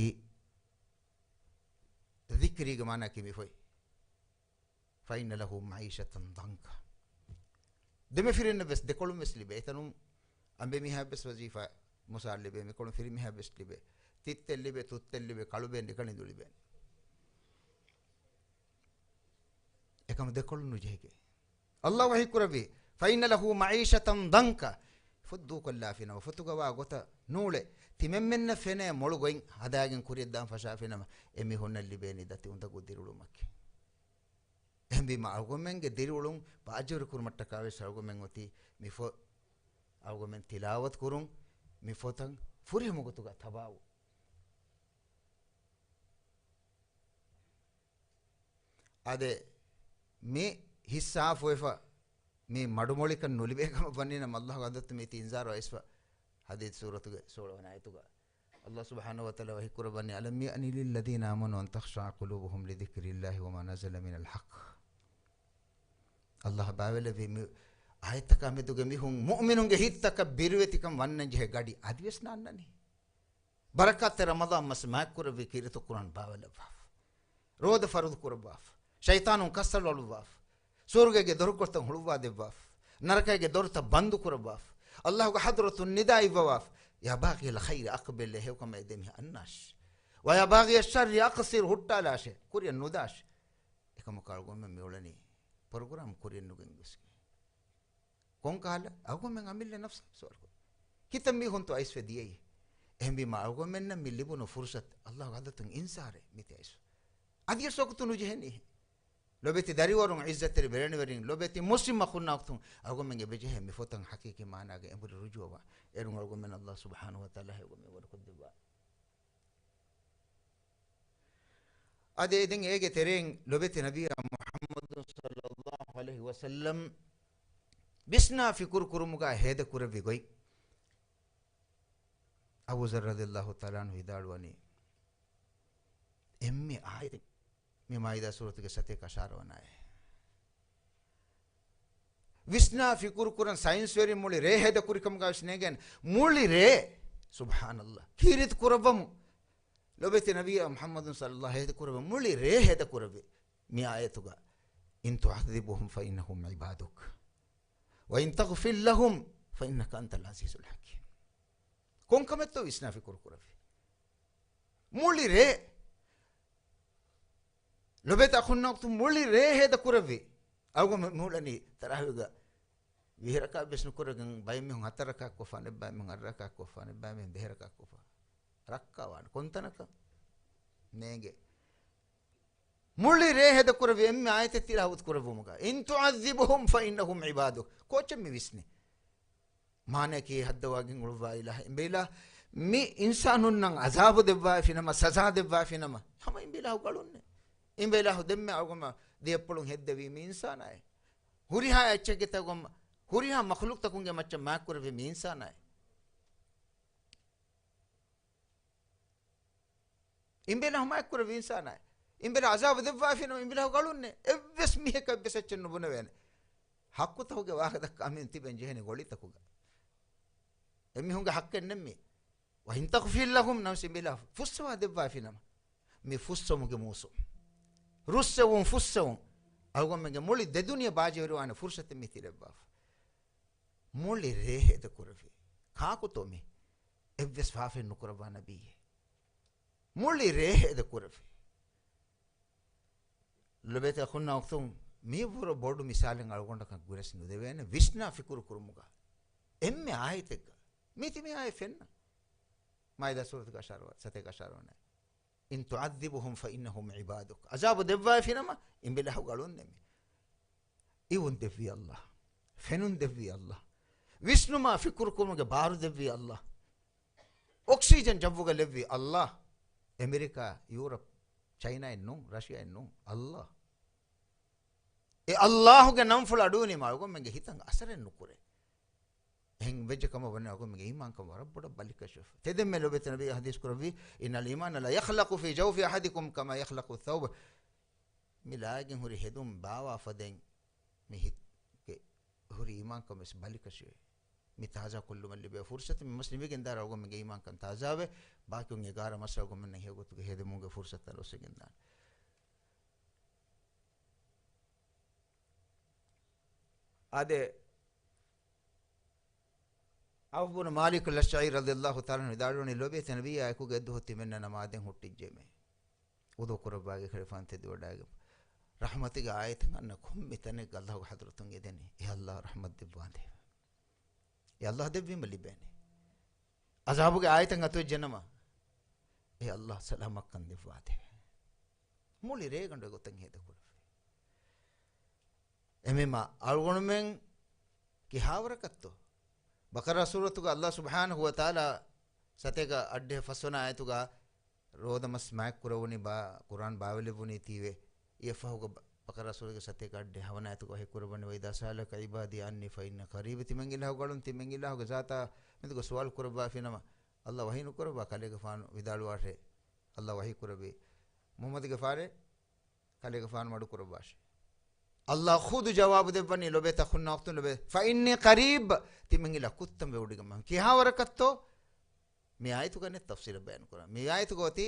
ޛިކްރީގެ މާނައަކީ މި ފޮތް. "فَإِنَّ لَهُ مَعِيشَةً ضَنْكًا." ދެމަފިރިންނަށް ވެސް ދެކޮޅުން ވެސް ލިބޭ. އެތަނުން އަނބެމީހާ ވެސް ވަޒީފާ މުސާރަ ލިބޭ، މިކޮޅުން ފިރިމީހާ ވެސް ލިބޭ. ތިއްތެއް ލިބޭ، ތުއްތެއް ލިބޭ، ކަޅު ބޭން ނިކަނޑިންދޫ ލިބޭ. އެކަމަ ދެކޮޅު ނުޖެހިގެ. އައްލާހު ވަޙީ ކުރެއްވި، "فَإِنَّ لَهُ مَعِيشَةً ضَنْكًا." ފޮތް ދޫކޮށްލާފިނަމަ، ފޮތުގަ ވާ ގޮތަށް ނޫޅެ، ތިމެންމެންނަށް ފެނޭ މޮޅު ގޮތް ހަދާގެން ކުރިއަށްދާން ފަށާފިނަމަ، އެމީހުންނަށް ލިބޭނީ ދަތި އުނދަގޫ ދިރިއުޅުމަކީ. އެހެންވީމަ، އަޅުގަނޑުމެންގެ ދިރިއުޅުން ބާއްޖަވެރިކުރުމަށްޓަކާ ވެސް އަޅުގަނޑުމެން އޮތީ މި ފޮތް އަޅުގަނޑުމެން ތިލާވަތު ކުރުން، މި ފޮތަށް ފުރިހަމަ ގޮތުގަ ތަބާވުން. އާދެ، މި ހިއްސާފުވެފަ، މި މަޑުމޮޅިކަން ނުލިބޭ ކަމަށް ވަނީ ނަމަ، އައްލާހުގެ ޙަޟްރަތު މި ތި އިންޒާރު އައިސްފަ. ޙަދީޘް ސޫރަތުގެ ސޯޅަވަނަ އާޔަތުގަ އައްލާހު ސުބްޙާނަހޫ ވަތަޢާލާ ވަޙީ ކުރައްވަނީ، "أَلَمْ يَأْنِ لِلَّذِينَ آمَنُوا أَنْ تَخْشَعَ قُلُوبُهُمْ لِذِكْرِ اللَّهِ وَمَا نَزَلَ مِنَ الْحَقِّ." އައްލާހު ބާވައިލެއްވި މި އާޔަތްތަކާ މެދުގެ މީހުން، މުއުމިނުންގެ ހިތްތަކަށް ބިރުވެތިކަން ވަންނަން ޖެހޭ ގަޑި އަދިވެސް ނާންނަނީ. ބަރަކާތްތެރި ރަމަޟާން މަސް މާތްކުރެއްވި ކީރިތި ޤުރްއާން ބާވައިލައްވާފަ. ރޯދަ ފަރުޟު ކުރައްވާފަ. ޝައިޠާނުން ކައްސަލުއަޅުއްވާފަ. ސުވަރުގޭގެ ދޮރުކޮޅުތައް ހުޅުއްވާ ދެއްވާފަ. ނަރަކައިގެ ދޮރުތައް ބަންދު ކުރައްވާފަ. އައްލާހުގެ ޙަޟްރަތުން ނިދާ އިއްވަވާފަ. "يَا بَاغِيَ الْخَيْرِ أَقْبِلْ." ހެޔޮކަމަށް އެ ދެމީހާ އަންނާށޭ. "وَيَا بَاغِيَ الشَّرِّ أَقْصِرْ." ހުއްޓާލާށޭ. ކުރިއަށް ނުދާށޭ. އެކަމަކު އަޅުގަނޑުމެން މިއުޅެނީ ޕްރޮގްރާމް ކުރިއަށް ނުގެން ގޮސްގެން. ކޮންކަހަލަ؟ އަޅުގަނޑުމެން އަމިއްލަ ނަފްސާ ސުވާލުކޮށް. ކިތައް މީހުންތޯ އައިސްފަ ދިޔައީ؟ އެހެންވީމަ އަޅުގަނޑުމެންނަށް މި ލިބުނު ފުރުޞަތު، އައްލާހުގެ ޙަޟްރަތުން އިންޒާރެއް މިތި އައިސް. އަދިވެސް ވަގުތު ނުޖެހެނީ. ލޮބެތި ދަރިވަރުން، ޢިއްޒަތްތެރި ބެލެނިވެރިން، ލޮބެތި މުސްލިމް އަޚުންނާ އުޚްތުން، އަޅުގަނޑުމެން އެބަޖެހޭ މި ފޮތަށް ޙަޤީޤީ މާނާގަ އެނބުރި ރުޖޫޢަވާން. އޭރުން އަޅުގަނޑުމެން އައްލާހު ސުބްޙާނަހޫ ވަތަޢާލާ ހެޔޮކަމެއް ވަރުކޮށްދެއްވާ. އަދި އެދެން އޭގެ ތެރެއިން ލޮބެތި ނަބިއްޔާ މުޙައްމަދު ޞައްލައްލާހު ޢަލައިހި ވަސައްލަމް ވިސްނާ ފިކުރު ކުރުމުގަ ހޭދަ ކުރެއްވި ގޮތް އަބޫ ޛައްރު ރަޟިޔައްލާހު ތަޢާލާ ޢަންހު ވިދާޅުވަނީ، އެންމެ އާޔަތެއް މި މާއިދާ ސޫރަތުގެ ސަތޭކަ އަށާރަ ވަނަ އާޔަތް. ވިސްނާ ފިކުރު ކުރަން ސައިންސްވެރިން މުޅި ރޭ ހޭދަ ކުރިކަމުގަ ވެސް ނޭނގެން. މުޅި ރޭ، ސުބްޙާނައްލާހް، ކީރިތި ކުރައްވަމު. ލޮބެތި ނަބިއްޔާ މުޙައްމަދު ޞައްލައްލާހު ޢަލައިހި ވަސައްލަމް ހޭދަ ކުރައްވަމު. މުޅި ރޭ ހޭދަ ކުރެއްވި މި އާޔަތުގަ، "إِنْ تُعَذِّبْهُمْ فَإِنَّهُمْ عِبَادُكَ وَإِنْ تَغْفِرْ لَهُمْ فَإِنَّكَ أَنْتَ الْعَزِيزُ الْحَكِيمُ." ކޮންކަމެއްތޯ ވިސްނާ ފިކުރު ކުރެއްވި؟ މުޅި ރޭ. ލޮބެތި އަޚުންނާ އުޚްތުން މުޅި ރޭ ހޭދަ ކުރެއްވި. އަޅުގަނޑު މި-، މިއުޅެނީ ތަރާވީހުގަ ވިހި ރަކާތް ވެސް ނުކުރެގެން، ބައެއް މީހުން ހަތަރު ރަކާތް ކޮށްފާނެ، ބައެއް މީހުން އަށް ރަކާތް ކޮށްފާނެ، ބައެއް މީހުން ދެހަ ރަކާތް ކޮށްފާ. ރައްކާވާނެ. ކޮންތަނަކަށް ނޭނގެ. މުޅި ރޭ ހޭދަ ކުރެއްވި އެންމެ އާޔަތެއް ތިލާވަތު ކުރެއްވުމުގަ، "إِنْ تُعَذِّبْهُمْ فَإِنَّهُمْ عِبَادُكَ." ކޯޗެއް މި ވިސްނި؟ މާނައަކީ ހައްދަވާގެން އުޅުއްވާ އިލާހެއް. އިނބޭ އިލާހު މި އިންސާނުންނަށް އަޒާބު ދެއްވާފިނަމަ، ސަޒާ ދެއްވާފިނަމަ، ހަމަ އިނބޭ އިލާހު ގަޅުންނޭ. އިނބޭ އިލާހު ދެންމެ އަޅުގަނޑު ދިޔައްޕުޅުން ހެއްދެވީ މި އިންސާނާއޭ. ހުރިހާ އެއްޗެއްގެ ތަގުން، ހުރިހާ މަޚްލޫޤްތަކުންގެ މައްޗަށް މާތްކުރެއްވީ މި އިންސާނާއޭ. އިނބޭ އިލާހު މާތްކުރެއްވީ އިންސާނާއޭ. އިނބޭ އިލާހު އަޒާބު ދެއްވާފިނަމަ، އިނބޭ އިލާހު ގަޅުންނޭ. އެއްވެސް މީހަކަށް އެއްވެސް އެއްޗެއް ނުބުނެވޭނެ. ޙައްޤުތަކުގެ ވާހަކަ ދައްކާ މި ތިބެން ޖެހެނީ ގޮޅިތަކުގަ. އެމީހުންގެ ޙައްޤެއް ނެތް މީ. "وَإِنْ تَغْفِرْ لَهُمْ" ނަމަވެސް އިނބޭ އިލާހު ފުއްސަވާ ދެއްވާފިނަމަ. މި ފުއްސެވުމުގެ މޫސުން. ރުއްސެވުން ފުއްސެވުން. އަޅުގަނޑުމެންގެ މުޅި ދެ ދުނިޔެ ބާޖަވެރިވާނެ ފުރުޞަތެއް މި ތި ލެއްވާފަ. މުޅި ރޭ ހޭދަ ކުރެއްވި. ކާކުތޯ މި؟ އެއްވެސް ފާފައެއް ނުކުރައްވާ ނަބިއްޔެއް. މުޅި ރޭ ހޭދަ ކުރެއްވި. ލޮބެތި އަޚުންނާ އުޚްތުން، މީ ވަރަށް ބޮޑު މިސާލެއް އަޅުގަނޑަކަށް ގުރެސް ނުދެވޭނެ، ވިސްނާ ފިކުރު ކުރުމުގަ. އެންމެ އާޔަތެއްގަ. މީތި މި އާޔަތް ފެންނަ. މާއިދާ ސޫރަތުގެ އަށާރަ ވަ-، ސަތޭކަ އަށާރަ ވަނަ. "إِنْ تُعَذِّبْهُمْ فَإِنَّهُمْ عِبَادُكَ." އަޒާބު ދެއްވާފިނަމަ، އިނބޭ އިލާހު ގަޅުންނޭ މި. އިވުން ދެއްވީ އައްލާހް. ފެނުން ދެއްވީ އައްލާހް. ވިސްނުމާ ފިކުރު ކުރުމުގެ ބާރު ދެއްވީ އައްލާހް. އޮކްސިޖަން ޖައްވުގަ ލެއްވީ އައްލާހް. އެމެރިކާ، ޔޫރަޕް، ޗައިނާއެއް ނޫން، ރަޝިޔާއެއް ނޫން، އައްލާހް. އެ އައްލާހުގެ ނަންފުޅު އަޑުއިވުނީމަ އަޅުގަނޑުމެންގެ ހިތަށް އަސަރެއް ނުކުރޭ. އެހެން ވެއްޖެ ކަމަށް ވަނީ އަޅުގަނޑުމެންގެ އީމާންކަން ވަރަށް ބޮޑަށް ބަލިކަށިވެފަ. ތެދެއްމެ ލޮބެތި ނަބީ ޙަދީޘް ކުރެއްވީ، "إِنَّ الْإِيمَانَ لَيَخْلَقُ فِي جَوْفِ أَحَدِكُمْ كَمَا يَخْلَقُ الثَّوْبُ." މި ލާގެން ހުރި ހެދުން ބާވާފަދައިން މި ހިތްގެ ހުރި އީމާންކަން ވެސް ބަލިކަށިވޭ. މި ތާޒާ ކޮށްލުމަށް ލިބޭ ފުރުސަތު މި މަސް ނިމިގެން ދާރަ އަޅުގަނޑުމެންގެ އީމާންކަން ތާޒާވެ، ބާކީ އެގާރަ މަސް އަޅުގަނޑުމެންނަށް ހެޔޮގޮތުގެ ހެދެމުގެ ފުރުސަތު އަލުވެސްވެގެން ދާނެ. އާދެ، ޢައުފް ބުނު މާލިކު ލަޝްޢަރީ ރަޟިޔަﷲ ތަޢާލާ ޢަންހު ވިދާޅުވަނީ، ލޯބިވެތި ނަބިއްޔާ އެކުގަ އެއްދުވަހު ތިމެންނަށް ނަމާދެއް ހުއްޓިއްޖެމޭ. ވުޟޫ ކުރައްވާގެން ކަލޭގެފާނު ތެދުވަޑައިގެން، ރަޙްމަތުގެ އާޔަތެއް އަންނަ ކޮންމެ ތަނެއްގަ އަﷲގެ ޙަޟްރަތުން އެދެނީ، އޭ އަﷲ ރަޙްމަތް ދެއްވާނދޭވެ. އޭ އަﷲ ދެއްވީމަ ލިބޭނެ. ޢަޛާބުގެ އާޔަތެއް އަތުވެއްޖެނަމަ، އޭ އަﷲ ސަލާމަތްކަން ދެއްވާދޭވެ. މުޅި ރޭގަނޑު އެގޮތަށް ހޭދަކުރެއްވި. އެހެންވީމަ އަޅުގަނޑުމެން ކިހާވަރަކަށްތޯ؟ ބަޤަރާ ސޫރަތުގަ އަﷲ ސުބްޙާނަހޫ ވަތަޢާލާ ސަތޭކަ އަށްޑިހަ ފަސްވަނަ އާޔަތުގަ ރޯދަމަސް މާތްކުރެވުނީ ބާ، ޤުރްއާން ބާވެލެއްވުނީ ތީވެ. އެއަށްފަހުގަ ބަ، ބަޤަރާ ސޫރަތުގެ ސަތޭކަ އަށްޑިހަ ހަވަނަ އާޔަތުގަ ވަޙީ ކުރައްވަނީ، وَإِذَا سَأَلَكَ عِبَادِي عَنِّي فَإِنِّي قَرِيبٌ. ތިމަން އިލާހުގެ އަޅުން ތިމަން އިލާހުގެ ޒާތާ މެދުގަ ސުވާލު ކުރައްވާފިނަމަ، އަﷲ ވަޙީ ނުކުރައްވާ ކަލޭގެފާނު ވިދާޅުވާށޭ. އަﷲ ވަޙީ ކުރެއްވި، މުޙައްމަދުގެފާނު ކަލޭގެފާނު މަޑުކުރައްވާށޭ. އަﷲ ޚުދު ޖަވާބު ދެއްވަނީ، ލޮބޭތަ ހުންނަ ވަޤްތުން ލޮބޭ، فَإِنِّي قَرِيبٌ، ތިމަން އިލާ ކުއްތަން ވެވޮޑިގަން. ކިހާވަރަކަށްތޯ؟ މި އާޔަތުގަ ނެތް ތަފްސީލަށް ބަޔާން ކުރާ. މި އާޔަތުގަ އޮތީ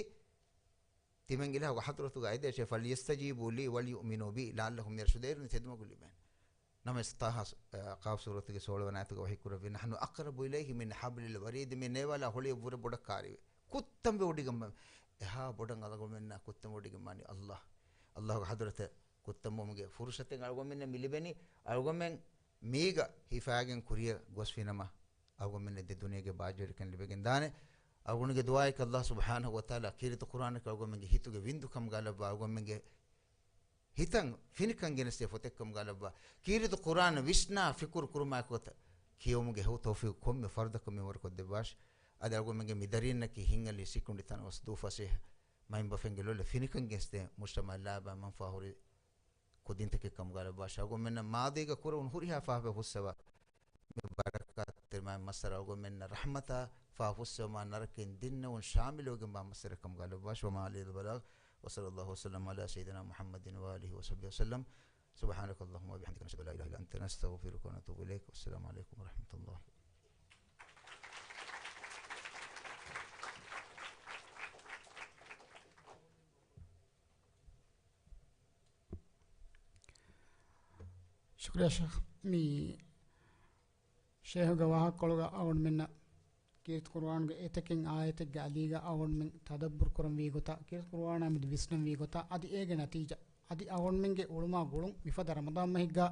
ތިމަން އިލާހުގެ ޙަޟްރަތުގަ އައިދޭށޭ، فَلْيَسْتَجِيبُوا لِي وَلْيُؤْمِنُوا بِي لَعَلَّهُمْ يَرْشُدُونَ. ތެދުމަގު ލިބޭނެ. ނަމަވެސް ޠާހާ، އަ، ޤާފް ސޫރަތުގެ ސޯޅަވަނަ އާޔަތުގަ ވަޙީ ކުރެއްވި، نَحْنُ أَقْرَبُ إِلَيْهِ مِنْ حَبْلِ الْوَرِيدِ. މި ނޭވާލާ ހޮޅިއަށްވުރެ ބޮޑަށް ކާރިވެ. ކުއްތަން ވެވޮޑިގަން އެހާ ބޮޑަށް އަޅުގަނޑުމެންނާ ކުއްތަން ވެވޮޑިގަންވާނީ އަﷲ. އަﷲގެ ޙަޟްރަތަށް ކުއްތަންވުމުގެ ފުރުޞަތެއް އަޅުގަނޑުމެންނަށް މި ލިބެނީ. އަޅުގަނޑުމެން މީގަ ހިފާގެން ކުރިއަށް ގޮސްފިނަމަ، އަޅުގަނޑުމެންނަށް ދެ ދުނިޔޭގެ ބާއްޖަވެރިކަން ލިބިގެން ދާނެ. އަޅުގަނޑުގެ ދުޢާއަކީ އަﷲ ސުބްޙާނަހޫ ވަތަޢާލާ ކީރިތި ޤުރްއާނަކީ އަޅުގަނޑުމެންގެ ހިތުގެ ވިންދު ކަމުގަ ލައްވާ، އަޅުގަނޑުމެންގެ ހިތަށް ފިނިކަން ގެނެސްދޭ ފޮތެއްކަމުގަ ލައްވާ، ކީރިތި ޤުރްއާން ވިސްނާ ފިކުރު ކުރުމާއެކުގަ ކިޔެވުމުގެ ހެޔޮ ތައުފީޤު ކޮންމެ ފަރުދަކަށް މިންވަރުކޮށްދެއްވާށި. އަދި އަޅުގަނޑުމެންގެ މި ދަރީންނަކީ ހިތްހަލަ ސިކުނޑި ތަނަވަސް ދޫފަސޭހަ މައިންބަފައިންގެ ލޮލަށް ފިނިކަން ގެނެސްދޭ މުޖްތަމަޢަށް ލާބަ މަންފާހުރި ކުދިންތަކެއް ކަމުގަ ލައްވާށި. އަޅުގަނޑުމެންނަށް މާޟީގަ ކުރެވުނު ހުރިހާ ފާފައެއް ފުއްސަވާ، މި ބަރަކާތްތެރި މާތް މައްސަރަ އަޅުގަނޑުމެންނަށް ރަޙްމަތާ ފާފަ ފުއްސެވުމާ، ނަރަކައިން ދެންނެވުން ޝާމިލުވެގެންވާ މައްސަރެއް ކަމުގަ ލައްވާށި. وما علينا إلا البلاغ. وصلى الله وسلم على سيدنا محمد وآله وصحبه وسلم. سبحانك اللهم وبحمدك، نشهد أن لا إله إلا أنت، نستغفرك ونتوب إليك. والسلام عليكم ورحمة الله. ޝުކުރިއްޔާ ޝޭޚް. މި ޝޭޚުގެ ވާހަކަކޮޅުގަ އަޅުގަނޑުމެންނަށް ކީރިތި ޤުރުއާނުގެ އެތަކެއް އާޔަތެއްގެ އަލީގަ އަޅުގަނޑުމެން ތަދައްބުރު ކުރަންވީ ގޮތާ، ކީރިތި ޤުރުއާނާ މެދު ވިސްނަންވީ ގޮތާ، އަދި އޭގެ ނަތީޖާ، އަދި އަޅުގަނޑުމެންގެ އުޅުމާ ގުޅުން މިފަދަ ރަމަޟާން މަހެއްގަ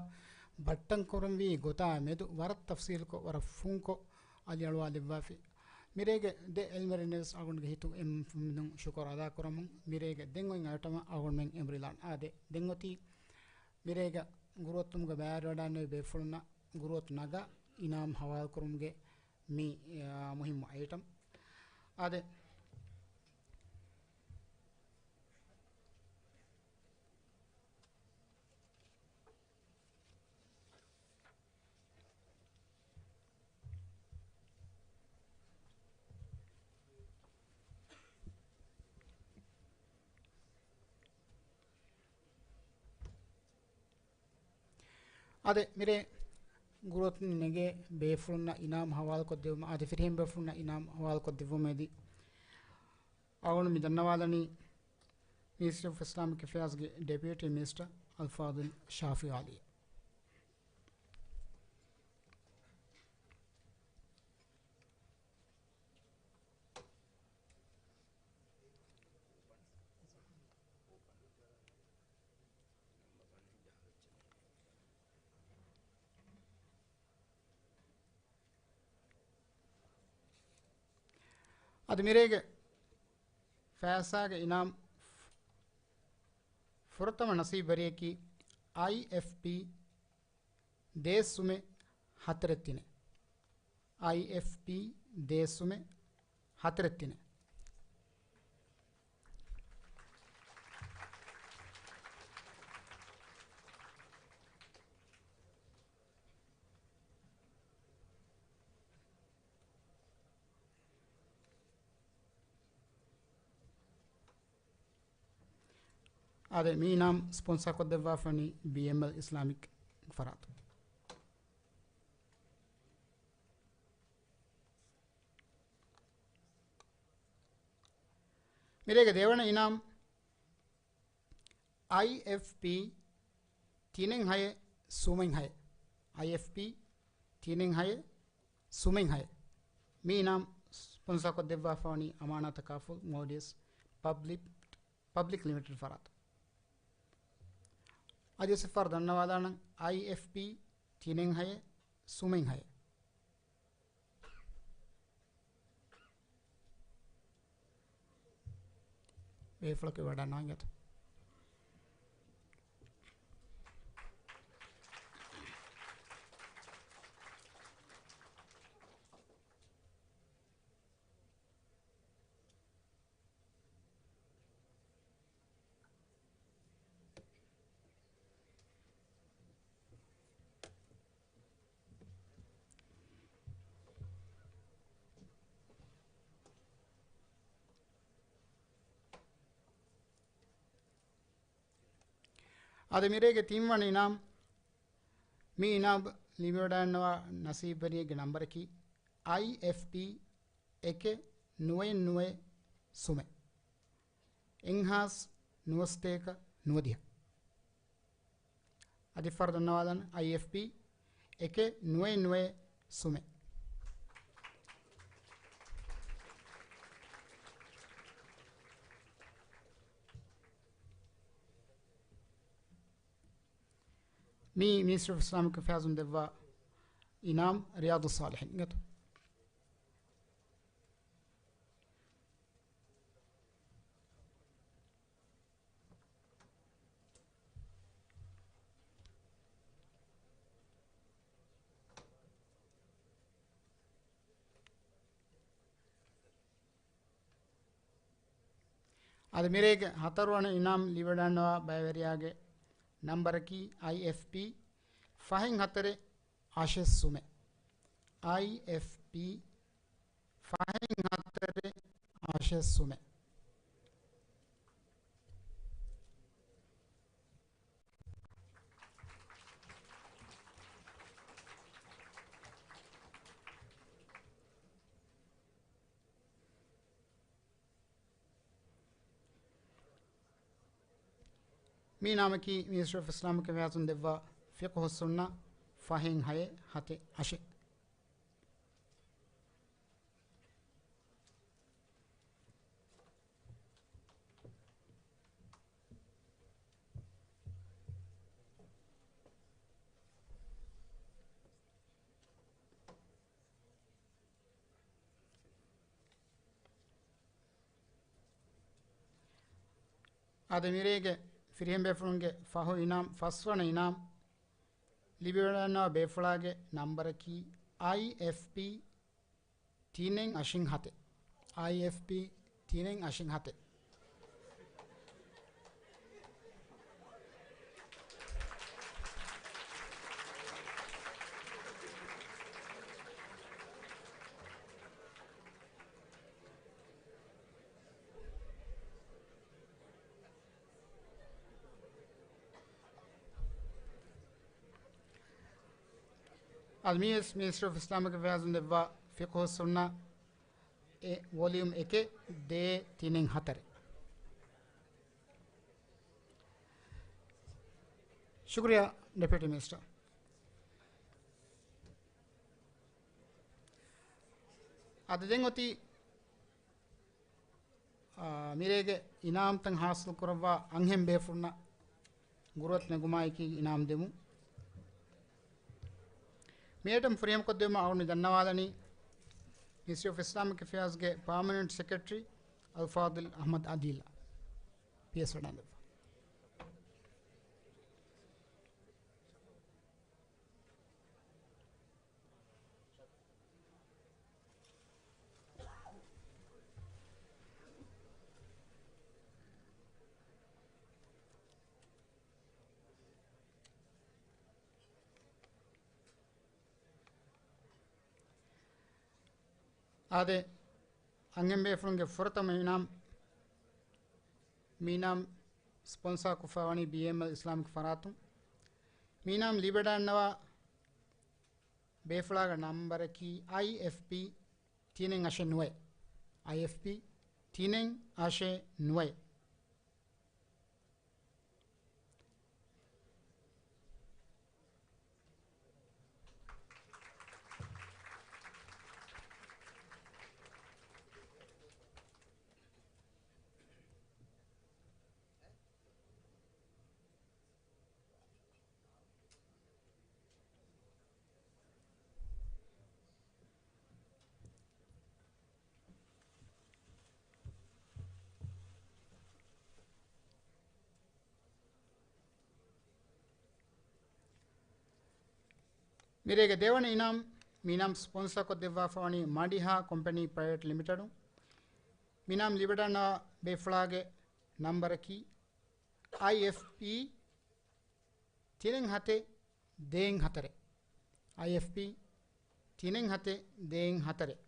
ބައްޓަން ކުރަންވީ ގޮތާ މެދު ވަރަށް ތަފްޞީލުކޮށް، ވަރަށް ފުންކޮށް އަލިއަޅުވާލެއްވާފި. މިރޭގެ ދެ އިލްމުވެރިންނަށް ވެސް އަޅުގަނޑުގެ ހިތުން އެންމެން ޝުކުރު އަދާކުރަމުން، މިރޭގެ ދެން އޮތް އައިޓަމަށް އަޅުގަނޑުމެން އެނބުރިލާން. އާދެ، ދެން އޮތީ މިރޭގަ ގުރުއަތުމުގަ ބައިވެރިވަޑައިގެންނެވި ބޭފުޅުންނަށް ގުރުއަތު ނަގާ އިނާމް ހަވާލުކުރުމުގެ މި، އާ، މުހިއްމު އައިޓަމް. އާދެ. އާދެ، މިރޭ ގުރުއަތުން ނެގޭ ބޭފުޅުންނަށް އިނާމް ހަވާލުކޮށްދެއްވުމަށް، އާދެ، ފިރިހެން ބޭފުޅުންނަށް އިނާމް ހަވާލުކޮށްދެއްވުމަށް އެދި، އަޅުގަނޑު މި ދަންނަވާލަނީ މިނިސްޓްރީ އޮފް އިސްލާމިކް އެފެއާޒްގެ ޑެޕިއުޓީ މިނިސްޓަރ އަލްފާޟިލް ޝާފިޢީ ޢަލީ. އަދި މިރޭގެ ފައިސާގެ އިނާމް ފުރަތަމަ ނަސީބުވެރިޔަކީ އައިއެފްޕީ ދޭއްސުމެއް ހަތަރެއް ތިނެއް. އައިއެފްޕީ ދޭއްސުމެއް ހަތަރެއް ތިނެއް. އާދެ، މި އިނާމް ސްޕޮންސާކޮށްދެއްވާފަނީ ބީއެމްއެލް އިސްލާމިކް ފަރާތުން. މިރޭގެ ދެވަނަ އިނާމް އައިއެފްޕީ ތިނެއް ހައެއް ސުމެއް ހައެއް. އައިއެފްޕީ ތިނެއް ހައެއް ސުމެއް ހައެއް. މި އިނާމް ސްޕޮންސާކޮށްދެއްވާފަވަނީ އަމާނާތު ކާފަ މޯލްޑިވްސް ޕަބްލިކް، ޕަބްލިކް ލިމިޓެޑް ފަރާތުން. އަދި އެއްފަހަރު ދަންނަވާލާނަން އައިއެފްޕީ ތިނެއް ހައެއް ސުމެއް ހައެއް. ބޭފުޅަކު ވަޑަން ނާނގެތަ؟ އަދި މިރޭގެ ތިންވަނަ އިނާމް، މި އިނާމް ލިބިވަޑައިގަންނަވާ ނަސީބުވެރިއެއްގެ ނަންބަރަކީ އައިއެފްޕީ އެކެއް ނުވައެއް ނުވައެއް ސުމެއް. އެއްހާސް ނުވަސަތޭކަ ނުވަދިހަ. އަދި އެއްފަހަރު ދަންނަވާލަން އައިއެފްޕީ އެކެއް ނުވައެއް ނުވައެއް ސުމެއް. މީ މިނިސްޓްރީ އޮފް އިސްލާމިކް އެފެއާޒުން ދެއްވާ އިނާމް ރިޔާޟުއްޞާލިޙީން ގަތު. އަދި މިރޭގެ ހަތަރުވަނަ އިނާމް ލިބިވަޑައިގަންނަވާ ބައިވެރިޔާގެ ނަންބަރަކީ އައިއެފްޕީ ފަހެއް ހަތަރެއް އަށެއް ސުމެއް. އައިއެފްޕީ ފަހެއް ހަތަރެއް އަށެއް ސުމެއް. މި އިނާމަކީ މިނިސްޓްރީ އޮފް އިސްލާމިކް އެފެއާޒުން ދެއްވާ ފިޤުހުއްސުންނަ ފަހެއް ހައެއް ހަތެއް އަށެއް. އާދެ، މިރޭގެ ފިރިހެން ބޭފުޅުންގެ ފަހު އިނާމް، ފަސްވަނަ އިނާމް ލިބިވަޑައިގަންނަވާ ބޭފުޅާގެ ނަންބަރަކީ އައިއެފްޕީ ތިނެއް އަށިން ހަތެއް. އައިއެފްޕީ ތިނެއް އަށިން ހަތެއް. އަދި މި ވެސް މިނިސްޓްރީ އޮފް އިސްލާމިކް އެފެއާޒުން ދެއްވާ ފިޤުހުއްސުންނަ އެ ވޮލިއުމް އެކެއް ދޭއް ތިނެއް ހަތަރެއް. ޝުކުރިއްޔާ ޑެޕިއުޓީ މިނިސްޓަރ. އަދި ދެން އޮތީ، އާ، މިރޭގެ އިނާމްތައް ހާސިލް ކުރައްވާ އަންހެން ބޭފުޅުންނަށް ގުރުއަތު ނެގުމާއެކީ އިނާމް ދެމުން. މި އައިޓަމް ފުރިހަމަކޮށްދެވުމަށް އަޅުގަނޑު ދަންނަވާލަނީ މިނިސްޓްރީ އޮފް އިސްލާމިކް އެފެއާޒްގެ ޕާމަނެންޓް ސެކްރެޓަރީ އަލްފާޟިލް އަޙްމަދު އަދީލް ޕީއެސް ވަޑާންދެއްވާ. އާދެ، އަންހެން ބޭފުޅުންގެ ފުރަތަމަ އިނާމް، މި އިނާމް ސްޕޮންސާ ކޮށްފައިވަނީ ބީއެމްއެލް އިސްލާމިކް ފަރާތުން. މި އިނާމް ލިބިވަޑައިގަންނަވާ ބޭފުޅާގެ ނަންބަރަކީ އައިއެފްޕީ ތިނެއް އަށެއް ނުވައެއް. އައިއެފްޕީ ތިނެއް އަށެއް ނުވައެއް. މިރޭގެ ދެވަނަ އިނާމް، މި އިނާމް ސްޕޮންސާކޮށް ދެއްވާފަވަނީ މަޑިހާ ކޮމްޕެނީ ޕްރައިވެޓް ލިމިޓެޑު. މި އިނާމް ލިބިވަޑައިގަންނަވާ ބޭފުޅާގެ ނަންބަރަކީ އައިއެފްޕީ ތިނެއް ހަތެއް ދޭއް ހަތަރެއް. އައިއެފްޕީ ތިނެއް ހަތެއް ދޭއް ހަތަރެއް.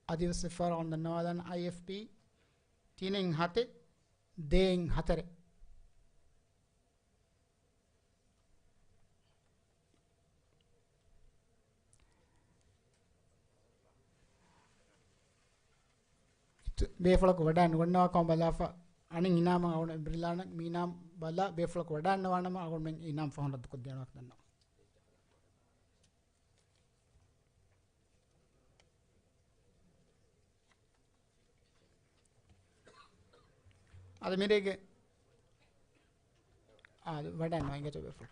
އަދިވެސް އެއްފަހަރަށް ދަންނަވާލަން، އައިއެފްޕީ ތިނެއް ހަތެއް ދޭއް ހަތަރެއް. ބޭފުޅަކު ވަޑައި ނުގަންނަވާ ކަމަށް ބަލާފަ، އަނެއް އިނާމަށް އަޅުގަނޑު އެބަރިލާނަން. މި އިނާމް ބަލާ ބޭފުޅަކު ވަޑައިންނަވާނަމަ އަޅުގަނޑުމެން އިނާމް ފަހުން ރައްދުކޮށްދޭނެ ވާހަކަ ދަންނަވަން. އަދި މިރޭގެ، އާ، ވަޑައިންނަވާ އިނގޭތޯ ބޭފުޅަކު.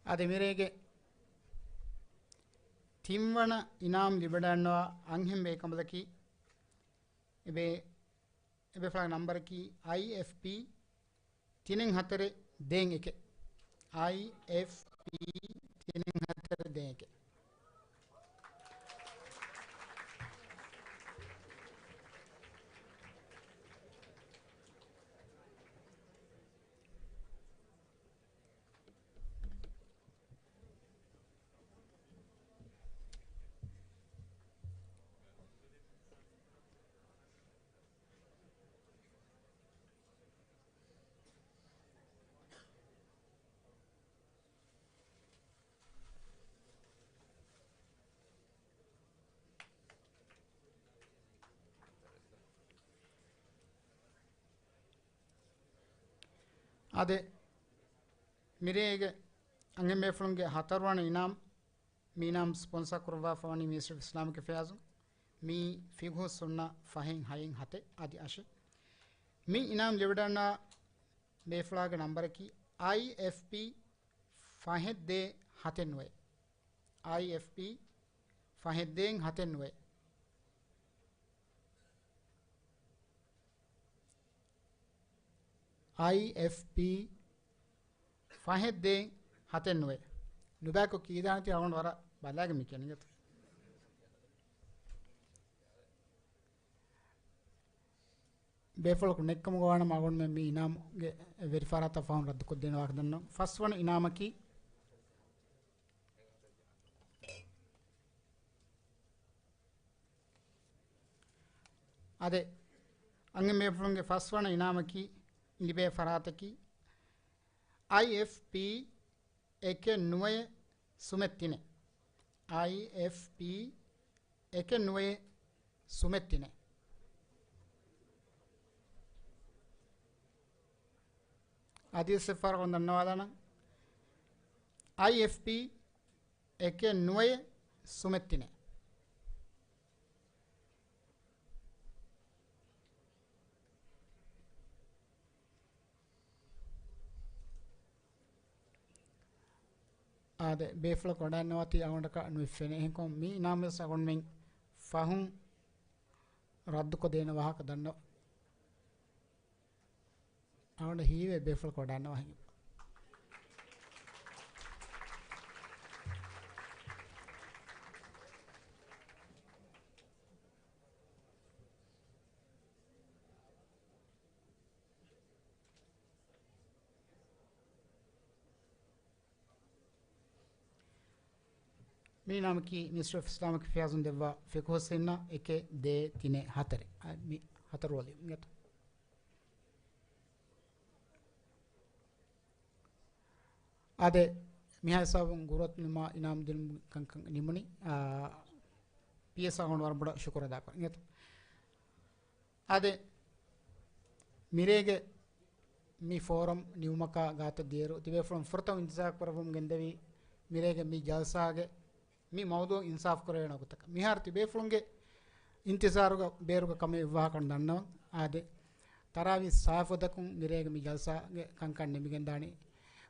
އަދި މިރޭގެ ތިންވަނަ އިނާމް ލިބިވަޑައިގަންނަވާ އަންހެން ބޭކަނބަލަކީ އެބޭ، އެބޭފުޅާގެ ނަންބަރަކީ އައިއެފްޕީ ތިނެއް ހަތަރެއް ދޭއް އެކެއް. އައިއެފްޕީ ތިނެއް ހަތަރެއް ދޭއް އެކެއް. އާދެ، މިރޭގެ އަންހެން ބޭފުޅުންގެ ހަތަރުވަނަ އިނާމް، މި އިނާމް ސްޕޮންސާ ކުރައްވާފަވަނީ މިނިސްޓްރީ އޮފް އިސްލާމިކް އެފެއާޒު، މީ ފިގުހު ސުންނަ ފަހެއް ހައެއް ހަތެއް އަދި އަށެއް. މި އިނާމް ލިބިވަޑައިގަންނަވާ ބޭފުޅާގެ ނަންބަރަކީ އައިއެފްޕީ ފަހެއް ދޭއް ހަތެއް ނުވައެއް. އައިއެފްޕީ ފަހެއް ދޭއް ހަތެއް ނުވައެއް. އައިއެފްޕީ ފަހެއް ދޭއް ހަތެއް ނުވައެއް. ނުބައިކޮށް ކީދާނެތީ އަޅުގަނޑު ވަރަށް ބަލާގެން މި ކިޔަނީ އިނގޭތޯ. ބޭފުޅަކު ނެތްކަމުގަ ވާނަމަ އަޅުގަނޑުމެން މި އިނާމުގެ ވެރިފަރާތަށް ފަހުން ރައްދުކޮށްދޭނެ ވާހަކަ ދަންނަވަން. ފަސްވަނަ އިނާމަކީ، އާދެ، އަންހެން ބޭފުޅުންގެ ފަސްވަނަ އިނާމަކީ، ލިބޭ ފަރާތަކީ، އައިއެފްޕީ އެކެއް ނުވައެއް ސުމެއް ތިނެއް. އައިއެފްޕީ އެކެއް ނުވައެއް ސުމެއް ތިނެއް. އަދިވެސް އެއްފަހަރަކު ދަންނަވާލާނަން. އައިއެފްޕީ އެކެއް ނުވައެއް ސުމެއް ތިނެއް. އާދެ، ބޭފުޅަކު ވަޑައިންނަވާތީ އަޅުގަނޑަކަށް ނުއިއްފެނޭ. އެހެންކޮށް މި އިނާމްވެސް އަޅުގަނޑުމެން ފަހުން ރައްދުކޮށްދޭނެ ވާހަކަ ދަންނަ އަޅުގަނޑަށް ހީވޭ ބޭފުޅަކު ވަޑައިންނަވާ ހިނގި. އިނާމަކީ މިނިސްޓްރީ އޮފް އިސްލާމިކް އެފެއާޒުން ދެއްވާ ފިޤުހު ސިންނަ އެކެއް ދޭއް ތިނެއް ހަތަރެއް. އަ، މި ހަތަރު ވޮލިއުމް އިނގޭތޯ. އާދެ، މިހާ ހިސާބުން ގުރުއަތުލުމާ އިނާމް ދިނުމުގެ ކަންކަން ނިމުނީ. އާ، ޕީއެސްއާ ގަނޑު ވަރަށް ބޮޑަށް ޝުކުރު އަދާކުރަން އިނގޭތޯ. އާދެ، މިރޭގެ މި ފޯރަމް ނިމުމަކާ ގާތަށް ދިޔައިރު ތިބޭފުޅުން ފުރަތަމަ އިންތިޒާރު ކުރައްވަމުން ގެންދެވީ މިރޭގެ މި ޖަލްސާގެ މި މައުޟޫޢު އިންސާފު ކުރެވޭނެ ވަގުތަކަށް. މިހާރު ތިބޭފުޅުންގެ އިންތިޒާރުގަ ބޭރުގަ ކަމެއް ވާހަކަ ދަންނަވަން. އާދެ، ތަރާވީ ސާފު ދަކުން މިރޭގެ މި ޖަލްސާގެ ކަންކަން ނިމިގެންދާނީ.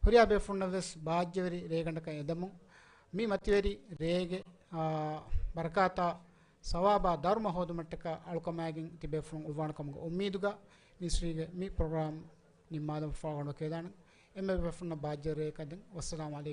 ހުރިހާ ބޭފުޅުންނަށް ވެސް ބާއްޖަވެރި ރޭގަނޑަކަށް އެދަމުން މި މަތިވެރި ރޭގެ، އާ، ބަރަކާތާ ސަވާބާ ދަރުމަ ހޯދުމަށްޓަކާ އަޅުކަމާގެން ތިބޭފުޅުން އުޅުއްވާނެ ކަމުގެ އުއްމީދުގަ މިނިސްޓްރީގެ މި ޕްރޮގްރާމް ނިންމާލަން ފާގަނޑު ކޭދާނެ. އެންމެ ބޭފުޅުންނަށް ބާއްޖަވެރި ރެއެއް ކަން ދެން. ވައްސަލާމު ޢަލައިކުމް.